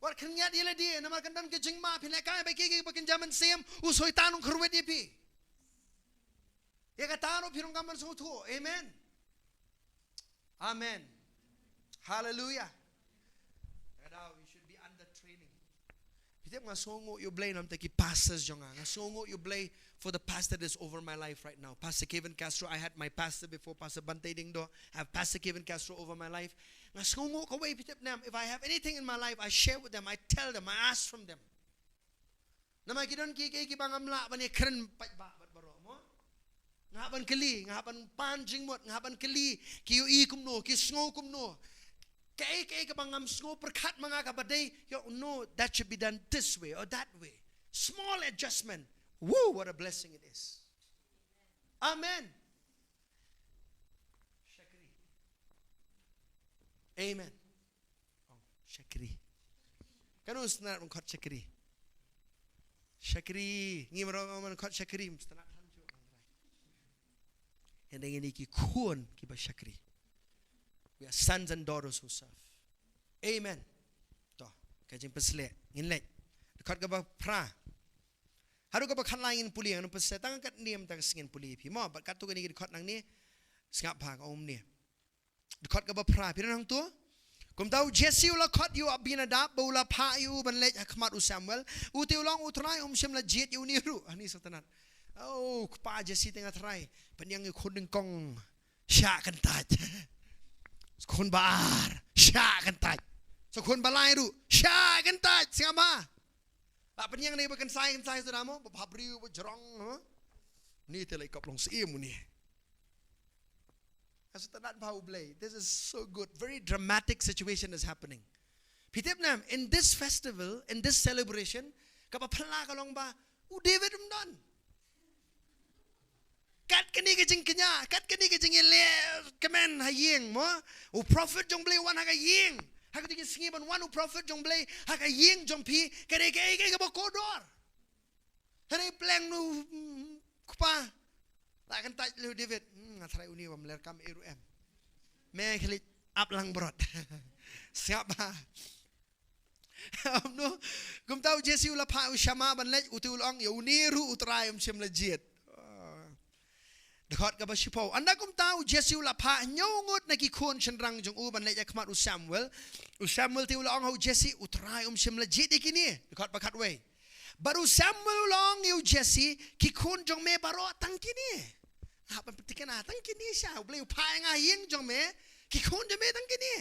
Wat khynñiat ïa lade namar kan don ka jingma, phin lehkai bad kiei kiei ba kynja mynsiem, u Soitan un kyrwit ïa phi. Ïa kata ruh phi donkam ban sngewthuh. Amen. Amen. Hallelujah. Ïa kata, we should be under training. Phi tip, nga sngewnguh ïa U Blei namar ki pastors jong nga. Nga sngewnguh ïa U Blei for the pastor that is over my life right now. Pastor Kevin Castro, I had my pastor before, Pastor Bante Dingdo. I have Pastor Kevin Castro over my life. Nga sngewnguh kawei, phi tip ne em, if I have anything in my life, I share with them, I tell them, I ask from them. Namar ki don kiei kiei kiba ngam lah ban ïakren paidbah bad baroh mo. Nga hap ban kylli, nga hap ban pan jingmut, nga hap ban kylli, ki ïohi kumno, ki sngew kumno. Kaei kaei kaba ngam sngew pyrkhat ma nga kaba dei, you know, that should be done this way or that way. Small adjustment. Woo, what a blessing it is. Amen. Shakri. Amen. Oh, shakri. Kano sngewtynnat ban khot shakri? Shakri. Ngi baroh ngi khot shakri, sngewtynnat than shuh. Hynrei ngi dei ki khun kiba shakri. We are sons and daughters who serve. Amen. To, ka jingpynsleh. Ngin leit. Dkhot kaba phra. Haduh kaba khatlai ngin pule, ngan pynsleh tang katne mynta ka sngi, ngin pule ïa phi mo, bad katto katne ki dkhot nangne. Sngap bha, ka ong kumne. Dkhot kaba phra, phi don hangto? Kumta u Jesse u la khot ïa u Abinadab, bad u la phah ïa u ban leit ha khmat u Samuel. U te u la ong, U Trai um shym la jied ïa une ruh. Ani Soitan. Oh, kpa Jesse te nga Trai. Pynïeng ïa u khun nyngkong. Shah kyntait. Khun ba ar. Shah kyntait. Sa khun ba lai ruh. Shah kyntait. Sngap bha. Hap pynïeng ne ba kynsai, kynsai sdang mo, ba bhabriew, ba jrong, ha? Ni te lei kop long siem ni. Ka sngewtynnat bha U Blei. This is so good. Very dramatic situation is happening. Phi tip ne em, in this festival, in this celebration, kaba phylla ka long ba, u David um don. Kat kane ka jingkñia, kat kane ka jingïaleh kmen ha ïing mo. U prophet jong Blei wan ha ka ïing. Ha ka jingïasngi ban wan u prophet jong Blei ha ka ïing jong phi, ka dei kaei kaei kaba kordor. Hynrei pleng nu, mm, kpa. La kyntait leh u David. Hmm, nga tharai une ba mler kam ei ruh em. Me khlieh ap langbrot. Sngap bha. Kumno, kumta u Jesse u la phah u Shammah ban leit, uto u la ong, ïa une ruh U Trai um shym la jied. Oh. Dkhot kaba shiphew. Ynda kumta u Jesse u la phah hynñiew ngut na ki khun shynrang jong u ban leit ha khmat u Samuel. U Samuel te u la ong ha u Jesse, U Trai um shym la jied ïa kine. Dkhot ba khatwei. Bad u Samuel u la ong ïa u Jesse, ki khun jong me baroh tang kine. Hap ban pynthikna, tang kine sha, U Blei u phah ïa nga ha ïing jong me, ki khun jong me tang kine.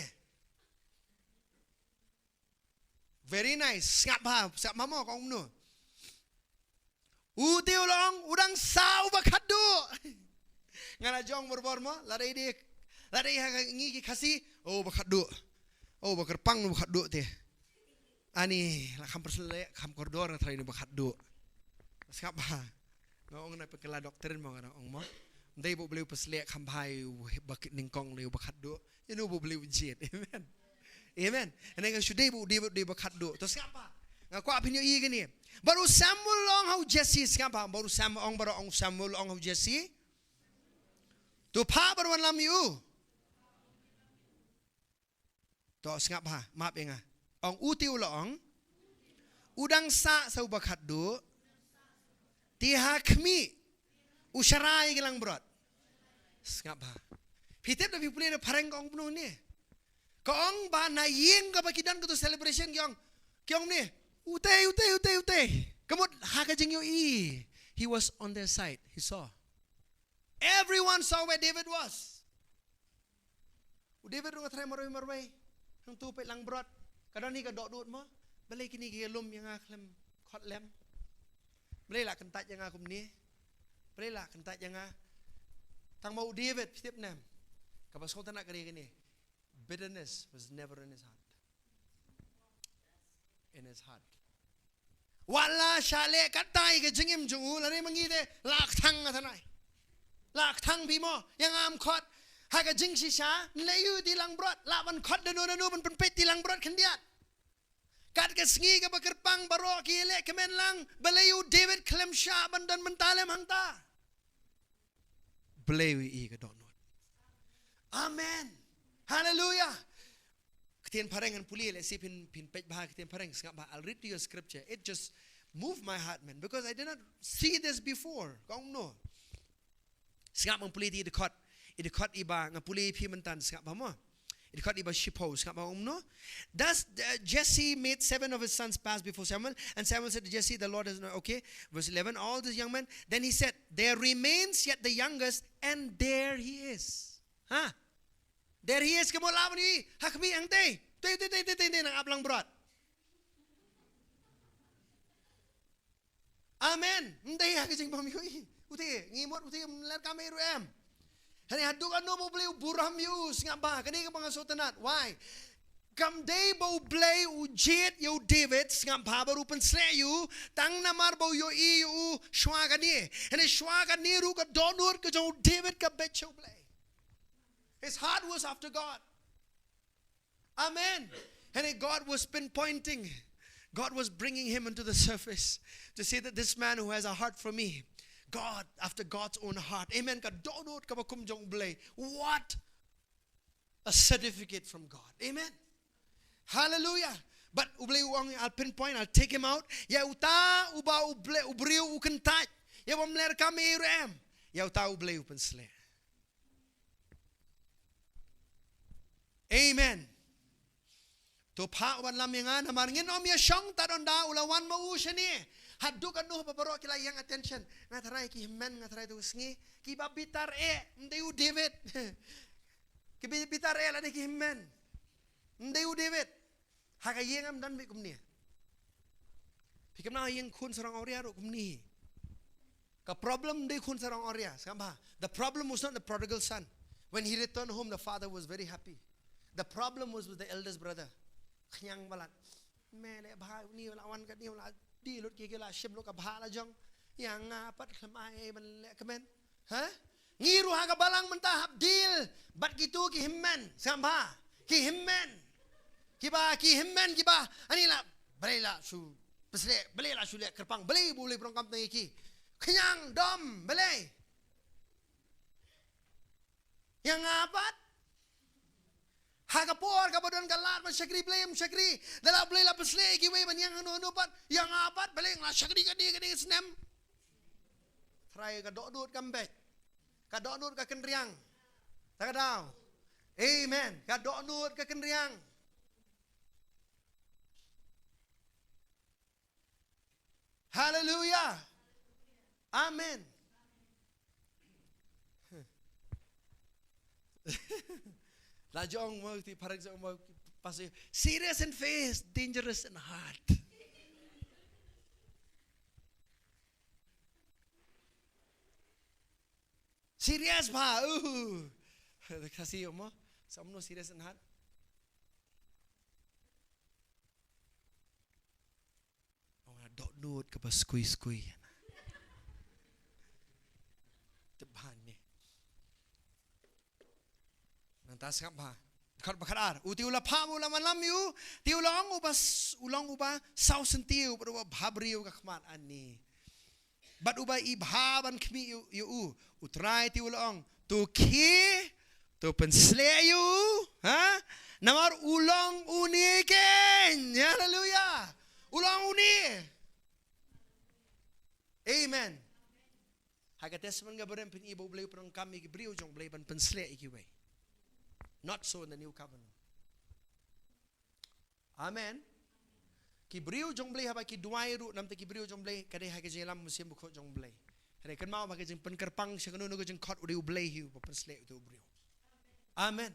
Very nice. Sngap bha, sngap bha mo, ka ong kumno. U te u la ong, u dang sah uba khatduh. Nga la jong borbor mo, lada i dei, lada i ha ngi ki Khasi, oh, ba khatduh. Oh, ba kyrpang uba khatduh te. Ani, la kham pyrsleh, kham kordor nga tharai une ba khatduh. Sngap bha. Nga ong na pynkylla doktrin mo, nga ong mo. Ym dei ba U Blei u pynsleh kham bha ïa u ba nyngkong ne uba khatduh. Ïa uno ba U Blei u jied. Amen. Amen. Ane nga shu dei ba u David u dei ba khatduh. To sngap bha. Nga kwah phin ïohi kane. Bad u Samuel u la ong ha u Jesse, sngap bha. Bad u Samuel u ong, bad u ong, Samuel u la ong ha u Jesse. To phah bad wanlam ïa u. To sngap bha, map ïa nga. Ong u te u la ong. U dang sah sa uba khatduh. Te ha khmih. U shara ïa ki langbrot. Sngap bha. Phi tip da phi pule da phareng ka ong kumno ne. Ka ong ba na ïing kaba ki don kato celebration ki ong. Ki ong ne. Utei, utei, utei, utei. Ka mut ha ka jingïohi. He was on their side. He saw. Everyone saw where David was. U David ruh nga tharai marwei marwei. Hangto peit langbrot. Ka don hi ka dohnud mo. Balei kine ki ïalum ïa nga khlem khot lem. Balei la kyntait ïa nga kumne. Balei la kyntait ïa nga. Tang ma u David, phi tip ne em. Kaba sngewtynnat ka dei kane. Bitterness was never in his heart. In his heart. Wat la shah leh katta ïa ka jingim jong u, lane ma ngi te, la kthang nga tharai. La kthang phi mo, ïa nga ym khot. Ha ka jingshisha, nleh ïa u ti langbrot, lah ban khot da no da no ban pynpeit ti langbrot khyndiat. Kat ka sngi kaba kyrpang baroh ki ïaleh kmen lang, balei u David khlem shah ban don mynta lem hangta. Blei u ïohi ka dohnud. Amen. Hallelujah. Ktien phareng ngan pule lehse phin, phin peit bha ktien phareng, sngap bha. I'll read to you a scripture. It just moved my heart, man, because I did not see this before. Ka ong kumno. Sngap, ngan pule ïa i dkhot. I dkhot iba nga pule ïa phi mynta, sngap bha mo. I dkhot iba shiphew, sngap bha, ong kumno. Thus, uh, Jesse made seven of his sons pass before Samuel, and Samuel said to Jesse, "The Lord has not," okay, verse eleven, "all these young men." Then he said, "There remains yet the youngest, and there he is." Ha? There he is, ka mut lah ban ïohi, ha khmih hangtei. Tei, tei, tei, tei, tei, nang ap langbrot. Amen. Ym dei ha ka jingbym ïohi. Ute, ngi mut ute, ym leh kam ei ruh em. Hynrei haduh katno ba U Blei u burom ïa u, sngap bha, kane kaba nga sngewtynnat. Why? Kam dei ba U Blei u jied ïa u David, sngap bha, bad u pynsleh ïa u, tang namar ba u ïohi ïa u shuwa kane. Hynrei shuwa kane ruh ka dohnud ka jong u David ka beit sha U Blei. His heart was after God. Amen. And God was pinpointing, God was bringing him into the surface to say that this man who has a heart for me, God after God's own heart. Amen. Ka dohnud kaba kum jong U Blei. What a certificate from God. Amen. Hallelujah. But U Blei u ong, I'll pinpoint, I'll take him out. Ïa uta uba U Blei, u briew u kyntait. Ïa uba ym leh kam ei ruh em. Ïa uta U Blei u pynsleh. Amen. To phah wanlam ïa nga namar ngin ym ïashong tad ynda u la wan ma u shane. Haduh katno ba baroh ki la ïeng attention. Nga tharai ki hynmen, nga tharai to sngi. Kiba bitar eh, ym dei u David. Kiba bitar eh la dei ki hynmen. Ym dei u David. Ha ka ïing em don beit kumne. Ki kynmaw ïing khun sarong awria ruh kumne. Ka problem ym dei khun sarong awria, sngap bha. The problem was not the prodigal son. When he returned home, the father was very happy. The problem was with the eldest brother. Khñiang palat. Me leh bha, uni la wan katne, la die lut ki, ki la shim lut ka bha la jong. Ïa nga pat khlem ai ban leh kmen. Ha? Ngi ruh ha ka balang mynta hap deal bad kito ki hynmen, sngap bha. Ki hynmen. Kiba, ki hynmen kiba, ani la, balei la shu pynshlur, balei la shu leh kyrpang, balei, balei pyndonkam tang ïa ki. Khñiang, dom, balei. Ïa nga pat. Ha ka por kaba don ka lad ban shakri, balei ym shakri. Da la balei la pynshlur ïa kiwei ban ïeng hangno hangno pat. Ïa nga pat, balei nga la shakri katne katne snem. Trai ka dohnud kam beit. Ka dohnud ka kynriang. Ta ka daw. Amen. Ka dohnud ka kynriang. Hallelujah. Amen. La jong mo ti parang jong mo pastor, serious in face, dangerous in heart. Serious bha. Uh. Khasi mo. Samno serious in heart. Ong la dohnud kaba skui skui. Te bha ne. Nangta sngap bha. Khot ba khatar. U te u la phah u la manlam ïa u. Te u la ong uba s-, u long uba saw syntiew bad uba bhabriew ka khmat ani. Bad uba i bha ban khmih ïa u, ïa u. U Trai te u la ong, to khie, to pynshlur ïa u, ha? Namar u long une keiñ. Haleluya. U long une. Amen. Ha ka Testament kaba rim phin i ba U Blei u pyndonkam ïa ki briew jong U Blei ban pynshlur ïa kiwei. Not so in the new covenant. Amen. Ki briew jong U Blei haba ki duwai ruh namar ki briew jong U Blei ka dei ha ka jingïalam mynsiem bakhuid jong U Blei. Hynrei kynmaw ba ka jingpynkyrpang sha kano kano ka jingkhot u dei U Blei hi uba pynshlur ïa uto u briew. Amen.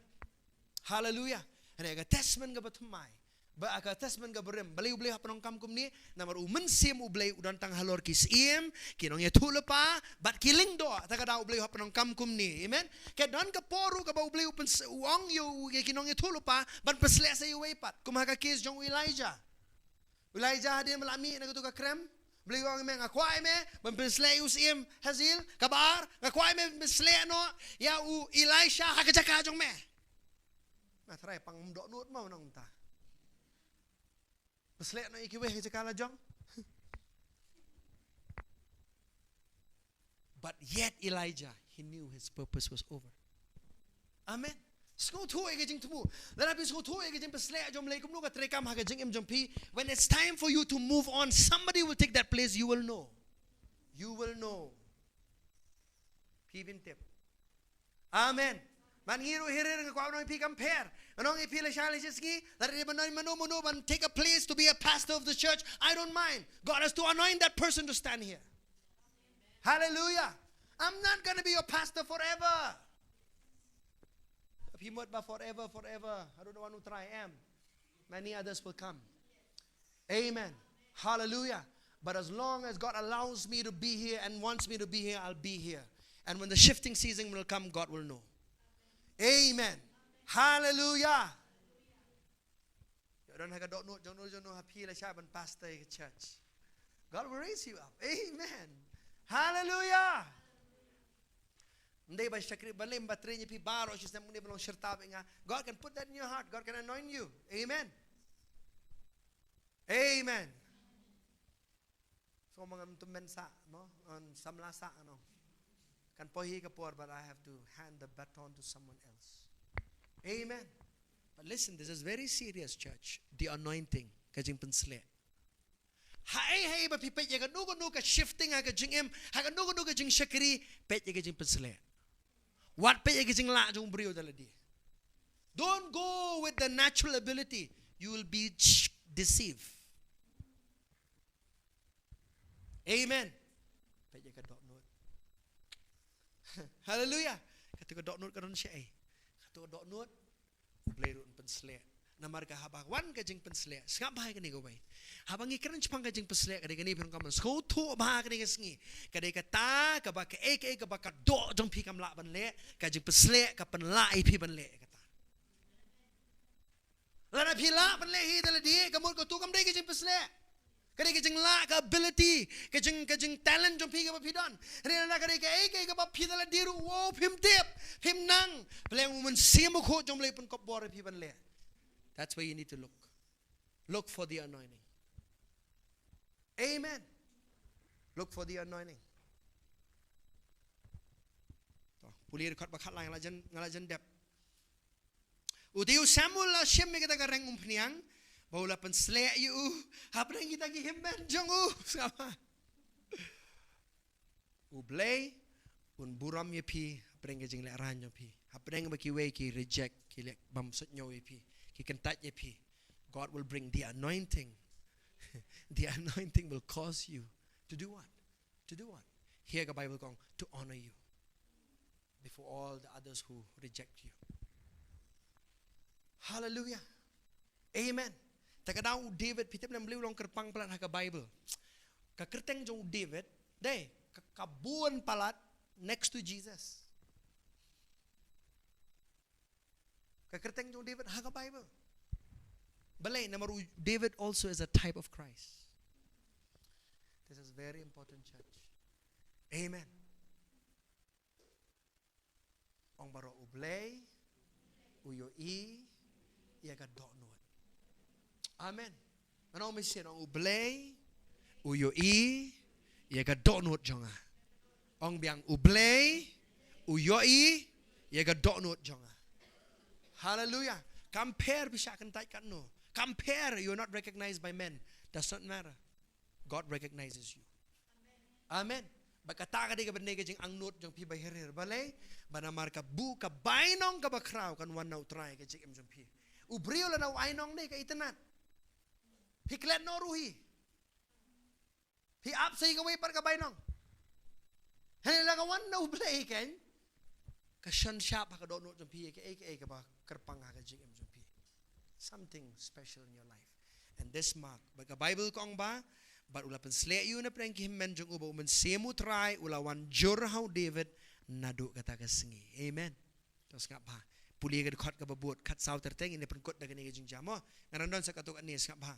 Haleluya. Hynrei ka Testament kaba thymmai, ba ka Testament kaba rim, balei U Blei u hap pyndonkam kumne, namar u Mynsiem U Blei u don tang halor ki syiem, ki nongïathuhlypa bad ki lyngdoh, ta ka daw U Blei u hap pyndonkam kumne. Amen. Ka don ka por ruh kaba U Blei u pyns-, u ong ïa u, ïa ki nongïathuhlypa ban pynshlur sa ïa uwei pat. Kum ha ka case jong u Elijah. U Elijah hadien ba la mih na kato ka krem, U Blei u ong ïa me, nga kwah ïa me ban pynshlur ïa u syiem Hazael. Kaba ar, nga kwah ïa me ban pynshlur noh ïa u Elisha ha ka jaka jong me. Ma Trai, pang ym dohnud mo nangta. Pynshlur noh ïa kiwei ha ka jaka la jong. But yet Elijah, he knew his purpose was over. Amen. Sngewthuh ïa ka jingthmu. Lada phi sngewthuh ïa ka jingpynshlur jong U Blei kumno ka treikam ha ka jingim jong phi, when it's time for you to move on, somebody will take that place, you will know. You will know. Phi bin tip. Amen. Man ngi ruh hi ri nga kwah ban ong ïa phi kam pher. Ngan ong ïa phi lashai lashisngi, lada dei ban ong mano mano ban take a place to be a pastor of the church, I don't mind. God has to anoint that person to stand here. Hallelujah. I'm not gonna be your pastor forever. Phi mut ba forever, forever, I don't know, u Trai, em. Many others will come. Amen. Hallelujah. But as long as God allows me to be here and wants me to be here, I'll be here. And when the shifting season will come, God will know. Amen. Hallelujah. Ïa don ha ka dohnud jong no jong no ha phi lashai ban pastor ïa ka church. God will raise you up. Amen. Hallelujah. Ym dei ba shakri, balei ym ba train ïa phi baroh shisnem, ym dei ba long shirta bad nga. God can put that in your heart. God can anoint you. Amen. Amen. So, ma ngam tum men sa, no? An samla sa, no? Kan poi hi ka por, but I have to hand the baton to someone else. Amen. But listen, this is very serious, church. The anointing, ka jingpynshlur. Haei haei ba phi peit ïa kano kano ka shifting ha ka jingim, ha kano kano ka jingshakri, peit ïa ka jingpynshlur. Wat peit ïa ka jinglah jong u briew da lade. Don't go with the natural ability. You will be ch-, deceived. Amen. Peit ïa ka dohnud. Hallelujah. Kato ka dohnud ka don shaei? Kato ka dohnud, U Blei ruh un pynshlur. Namar ka haba wan ka jingpynsleh, sngap bha ïa kane kawei. Haba ngi kren shaphang ka jingpynsleh, ka dei kane phi ong ka man sngewthuh bha kane ka sngi. Ka dei kata kaba kaei kaei kaba ka doh jong phi kam lah ban leh, ka jingpynsleh ka pynlah ïa phi ban leh kata. Lada phi lah ban leh hi da lade, ka mut katu kam dei ka jingpynsleh. Ka dei ka jinglah, ka ability, ka jing, ka jingtalent jong phi kaba phi don. Hynrei lada ka dei kaei kaei kaba phi da lade ruh, wow, phim tip, phim nang, Blei, U Mynsiem Bakhuid jong U Blei u pynkop bor ïa phi ban leh. That's where you need to look. Look for the anointing. Amen. Look for the anointing. To, pule dkhot ba khatlai, nga la jan, nga la jan dep. U dei u Samuel la shim ïa kata ka reng umphniang ba u la pynsleh ïa u hapdeng kita ki hynmen jong u. Sngap bha. U Blei un burom ïa phi hapdeng ka jinglehrain jong phi. Hapdeng ba kiwei ki reject, ki leh bym suidñiew ïa phi, ki kyntait ïa phi, God will bring the anointing. The anointing will cause you to do what? To do what? Here ka Bible ka ong, to honor you before all the others who reject you. Hallelujah. Amen. Te ka dei u David, phi tip ne em, u long kyrpang palat ha ka Bible. Ka kyrteng jong u David, dei, ka, ka bun palat next to Jesus. Ka kyrteng jong u David ha ka Bible. Balei? Namar u David also is a type of Christ. This is very important, church. Amen. Ong baroh, U Blei u ïohi ïa ka dohnud. Amen. Ngan ong mynsiem, ong, U Blei u ïohi ïa ka dohnud jong nga. Ong biang, U Blei u ïohi ïa ka dohnud jong nga. Hallelujah. Kam pher phi shah kyntait katno. Kam pher, you're not recognized by men. Does not matter. God recognizes you. Amen. Bad kata ka dei kaba dei ka jingangnud jong phi ba hir hir. Balei? Ba namar ka bun ka bainong kaba khraw kan wan na U Trai ka jingim jong phi. U briew lada u ainong ne ka itynnad. Phi klet noh ruh hi. Phi ap sa ïa kawei pat ka bainong. Hynrei lada ka wan na U Blei kan, ka shon shap ha ka dohnud jong phi, kaei kaei kaba kyrpang ha ka jingim jong phi. Something special in your life. And this mark, bad ka Bible ka ong ba, bad u la pynsleh ïa u na pdeng ki hynmen jong u, bad U Mynsiem U Trai u la wan jur ha u David naduh kata ka sngi. Amen. To sngap bha. Pule ka dkhot kaba bud, khatsaw ter teng, ngin ïa pynkut da kane ka jingjia mo. Ngan don sa katto katne, sngap bha.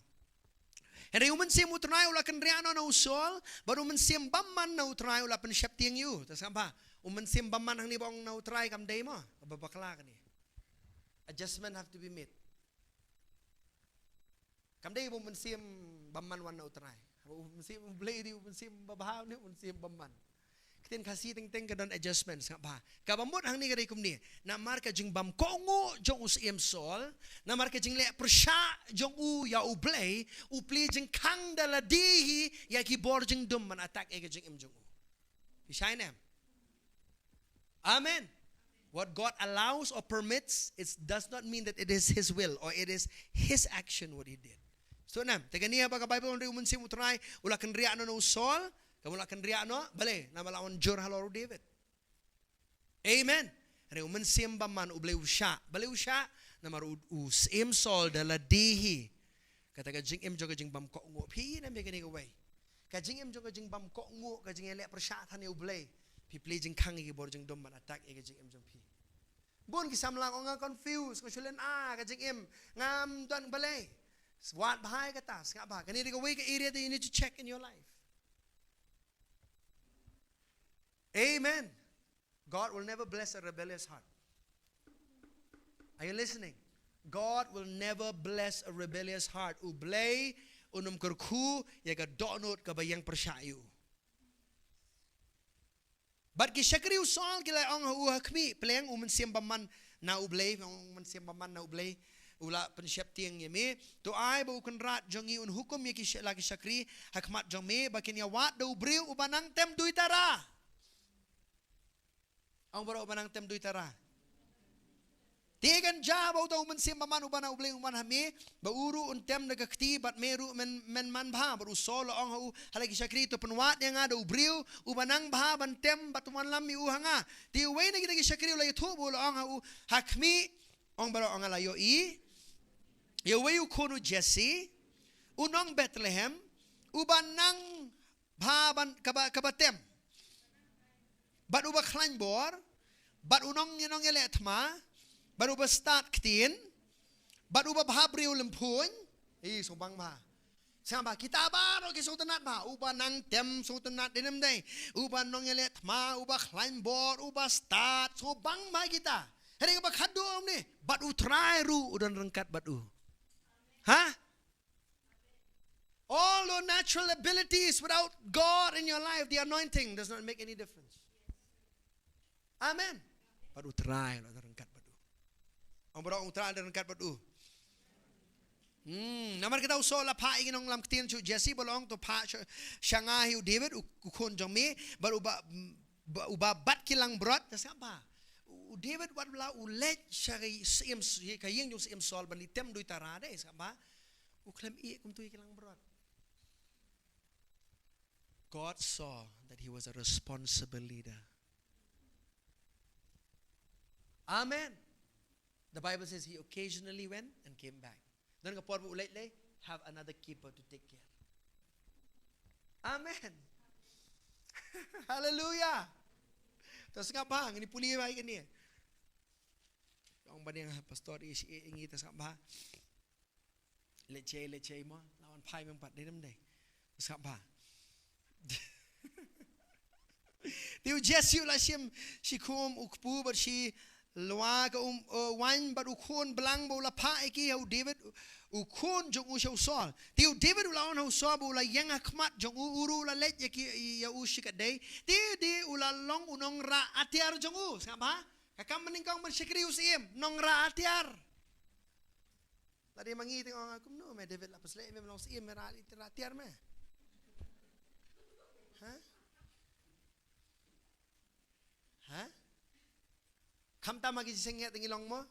Hynrei U Mynsiem U Trai u la kynriah noh na u Saul, bad U Mynsiem Bymman na U Trai u la pynsheptieng ïa u. To sngap bha. U Mynsiem Bymman hangne ba ong na U Trai kam dei mo, kaba bakla kane. Adjustment have to be made. Kam dei ba U Mynsiem Bymman wan na U Trai. U Mynsiem U Blei dei U Mynsiem babha ne U Mynsiem Bymman. Ka ktien Khasi teng teng ka don adjustment, sngap bha. Kaba mut hangne ka dei kumne. Namar ka jingbymkohnguh jong u Syiem Saul, namar ka jingleh pyrshah jong u ïa U Blei, u plie jingkhang da lade hi ïa ki bor jingdum ban attack ïa ka jingim jong u. Phi shai ne em? Amen. What God allows or permits, it does not mean that it is His will or it is His action what He did. So, ne em, te kane ba ka Bible ong, hynrei U Mynsiem U Trai u la kynriah noh na u Saul, kam, u la kynriah noh, balei? Namar la wan jur halor u David. Amen. Hynrei U Mynsiem Bymman, U Blei u shah. Balei u shah? Namar u, u Syiem Saul da lade hi. Kata ka jingim jong ka jingbymkohnguh. Phi ïohi ne em ïa kane kawei? Ka jingim jong ka jingbymkohnguh, ka jingïaleh pyrshah than ïa U Blei. Phi plie jingkhang ïa ki bor jingdum ban attack ïa ka jingim jong phi. Bun ki samla ong nga confuse, nga shu leh, ah, ka jingim, ngam don balei. Wad bha ïa kata, sngap bha. Kane dei kawei ka area that you need to check in your life. Amen. God will never bless a rebellious heart. Are you listening? God will never bless a rebellious heart. U Blei un ym kyrkhu ïa ka dohnud kaba ïeng pyrshah ïa u. Bad ki shakri u Saul ki la ong ha u, ha khmih, pyrshang, U Mynsiem Bymman na U Blei, U Mynsiem Bymman na U Blei u la pynsheptieng ïa me. To ai ba u kynrad jong ngi un hukum ïa ki sh-, la ki shakri ha khmat jong me ba kin ïawad da u briew uba nang tem duitara. Ong baroh, uba nang tem duitara. Te kan jia ba uta U Mynsiem Bymman uba na U Blei un wan ha me, ba u ruh un tem da ka kti, bad me ruh men, men man bha. Bad u Saul u la ong ha u, ha la ki shakri, to pynwad ïa nga da u briew uba nang bha ban tem bad to wanlam ïa u ha nga. Te uwei na kita ki shakri u la ïathuh bad u la ong ha u, ha khmih, ong baroh, ong nga la ïohi ïa uwei u khun u Jesse, u nong Bethlehem, uba nang bha ban kaba, kaba tem, bad uba khlaiñ bor, bad u nong, nong ïaleh thma, bad uba stad ktien, bad uba bha briew lymphun. Ih, sngewbang bha. Sngap bha, kita baroh ki sngewtynnat bha, uba nang tem sngewtynnat, dei ne ym dei, uba nong ïaleh thma, uba khlaiñ bor, uba stad, sngewbang bha kita. Hynrei kaba khadduh ong ne, bad U Trai ruh u don ryngkat bad u. Ha? All your natural abilities, without God in your life, the anointing does not make any difference. Amen. Bad U Trai u la don ryngkat bad u. Ong baroh, U Trai u don ryngkat bad u. Hmm, namar kata u Saul u la phah ïa ki nongïalam ktien sha u Jesse, ba la ong to phah sha, sha nga hi u David, u, u khun jong me, bad uba, ba, uba bat ki langbrot, te sngap bha. U David wat la u leit sha ka syiem, ka ïing jong u syiem Saul ban leit tem da u tara de, sngap bha. U khlem ïeh kumto ïa ki langbrot. God saw that he was a responsible leader. Amen. The Bible says he occasionally went and came back. Don ka por ba u leit lei, have another keeper to take care. Amen. Hallelujah. To sngap bha, ngin ïa pule bha ïa kane. Ong ba ïa nga pastor, ïa shi, ïa ngi, to sngap bha. Leit shai, leit shai mo, la wan phai meng pat, dei ne ym dei? Sngap bha. Te u Jesse u la shim shikhum u kpu bad shi lwa ka um, uh, waiñ bad u khun blang ba u la phah ïa ki ha u David, u khun jong u sha u Saul. Te u David u la wan ha u Saul bad u la ïeng ha khmat jong u, u ruh u la leit ïa ki, ïa u shikatdei. Te u dei u la long u nongrah atiar jong u. Sngap bha? Ka kam mynnyngkong ban shakri u syiem, nongrah atiar. Lada ma ngi te nga ong, kumno me David, la pynsleh me, me long syiem, me rah, rah tiar me. Ha? Ha? Khamtam ha ki jingïaseng te ngi long mo.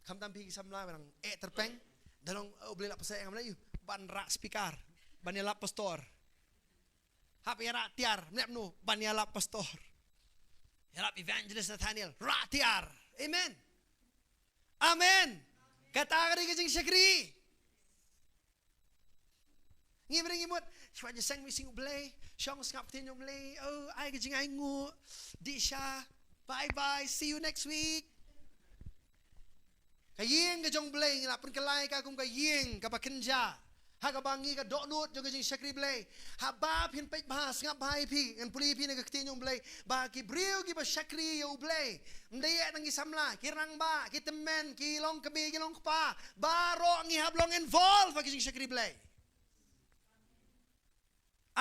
Khamtam phi ki samla ba dang eh tyrpeng. Da long, oh, U Blei la pynsleh ïa nga, me leh ïa u ban rah speaker, ban ïalap pastor. Hap ïa rah tiar, me leh kumno, ban ïalap pastor. Ïalap evangelist Nathaniel, rah tiar. Amen. Amen. Kata ka dei ka jingshakri. Ngi bring ngi mut, shuwa jingïaseng, mynsiem U Blei, shong sngap ktien U Blei, oh, ai ka jingainguh, dih sha, bye bye, see you next week. Ka ïing ka jong U Blei, ngi la pynkylla ïa ka kum ka ïing kaba kynja. Ha kaba ngi, ka dohnud jong ka jingshakri Blei. Haba phin peit bha, sngap bha ïa phi, ngan pule ïa phi na ka ktien jong U Blei. Ba ki briew kiba shakri ïa U Blei, ym dei eh tang ki samla, ki rangbah, ki tymmen, ki longkmie, ki longkpa, baroh ngi hap long involved ha ka jingshakri Blei.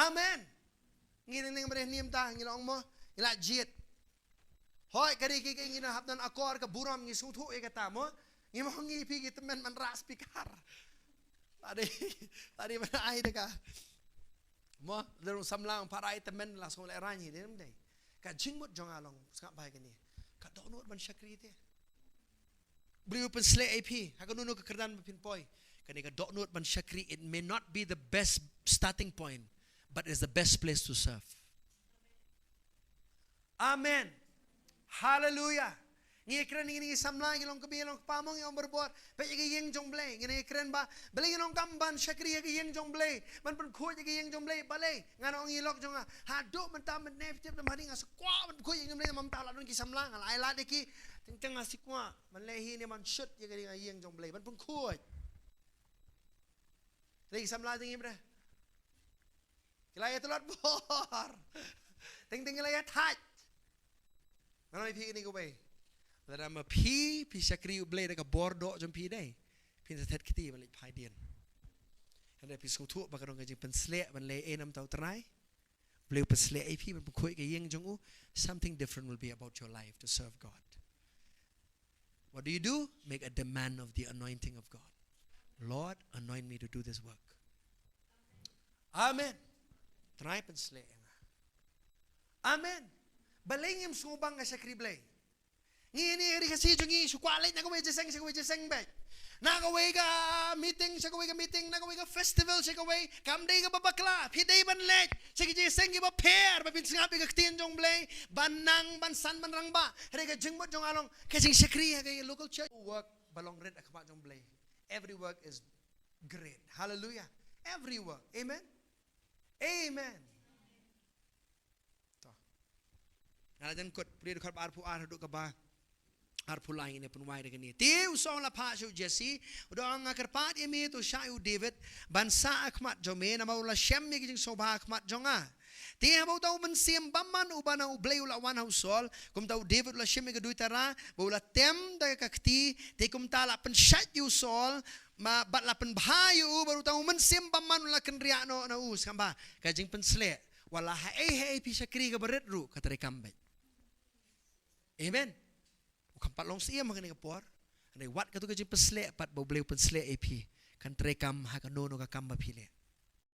Amen. Ngi teng teng ba dei niam ta, ngi la ong mo, ngi la jied. Hooid, ka dei ka, ka ngi na hap don akor ka burom, ngi sngewthuh ïa kata mo. Ngi mo, ngi phi ki tymmen ban rah speaker. La dei, la dei ban ai da ka. Mo, da rung samla, para ai tymmen la sngewlehraiñ hi, dei ym dei? Ka jingmut jong nga long, sngap bha ïa kane. Ka dohnud ban shakri te. Briew pynsleh ïa phi, ha kano kano ka kyrdan ba phin poi. Kane ka dohnud ban shakri, it may not be the best starting point, but it's the best place to serve. Amen. Hallelujah. Ngi kren ngi, ngi samla, ngi longkmie, longkpa mo, ngi ong barabor. Peit ïa ka ïing jong Blei, ngi kren ba, balei ngi donkam ban shakri ïa ka ïing jong Blei, ban pynkhuid ïa ka ïing jong Blei, balei? Ngan ong ïa i lok jong nga, haduh mynta mynne phi tip, da ma dei nga sa kwah ban pynkhuid ïa ka ïing jong Blei, namar mynta la don ki samla, nga la ai lad ïa ki, teng teng nga sa kwah ban leh hi ne ban shut ïa ka ïing jong Blei, ban pynkhuid. Dei ki samla te ngi bre. Ki la ïa tlot bor. Teng teng ki la ïa thait. Ngan ong ïa phi kane kawei. Lada ma phi, phi shakri U Blei da ka bor doh jong phi dei, phin sa thet kti ban leit phai dien. Hynrei phi sngewthuh ba ka don ka jingpynsleh ban leh ei na bynta U Trai. Blei u pynsleh ïa phi ban pynkhuid ka ïing jong u. Something different will be about your life to serve God. What do you do? Make a demand of the anointing of God. Lord, anoint me to do this work. Amen. Trai, pynsleh ïa nga. Amen. Balei ngim sngewbang ka shakri Blei? Ngi, ngi, ngi, ka shi jong ngi, shu kwah leit na kawei jingïaseng sha kawei jingïaseng beit. Na kawei ka meeting sha kawei ka meeting, na kawei ka festival sha kawei, kam dei kaba bakla, phi dei ban leit sha ki jingïaseng kiba pher, ba phin sngap ïa ka ktien jong Blei, ban nang, ban san, ban rangbah. Hynrei ka jingmut jong nga long ka jingshakri ha ka local church. Work ba long rit ha khmat jong Blei. Every work is great. Hallelujah. Every work. Amen. Amen. To. Nga la jan kut, pule dkhot ba arphew ar haduh kaba arphew lai, ngin ïa pynwai da kane. Te u Saul u la phah sha u Jesse, u da ong, nga kyrpad ïa me to shah ïa u David ban sah ha khmat jong me, namar u la shem ïa ki jingsngewbha ha khmat jong nga. Te haba uta u mynsiem bymman uba na U Blei u la wan ha u Saul, kumta u David u la shim ïa ka duitara, bad u la tem da ka kti, te kumta la pynshait ïa u Saul, ma bad la pynbha ïa u, bad uta u mynsiem bymman u la kynriah noh na u. Sngewbha, ka jingpynsleh, wat la haei haei phi shakri kaba rit ruh, ka treikam beit. Amen. U kham pat long syiem ha kane ka por. Hynrei wat katto ka jingpynsleh pat ba U Blei u pynsleh ïa phi, kan treikam ha kano kano ka kam ba phi leh.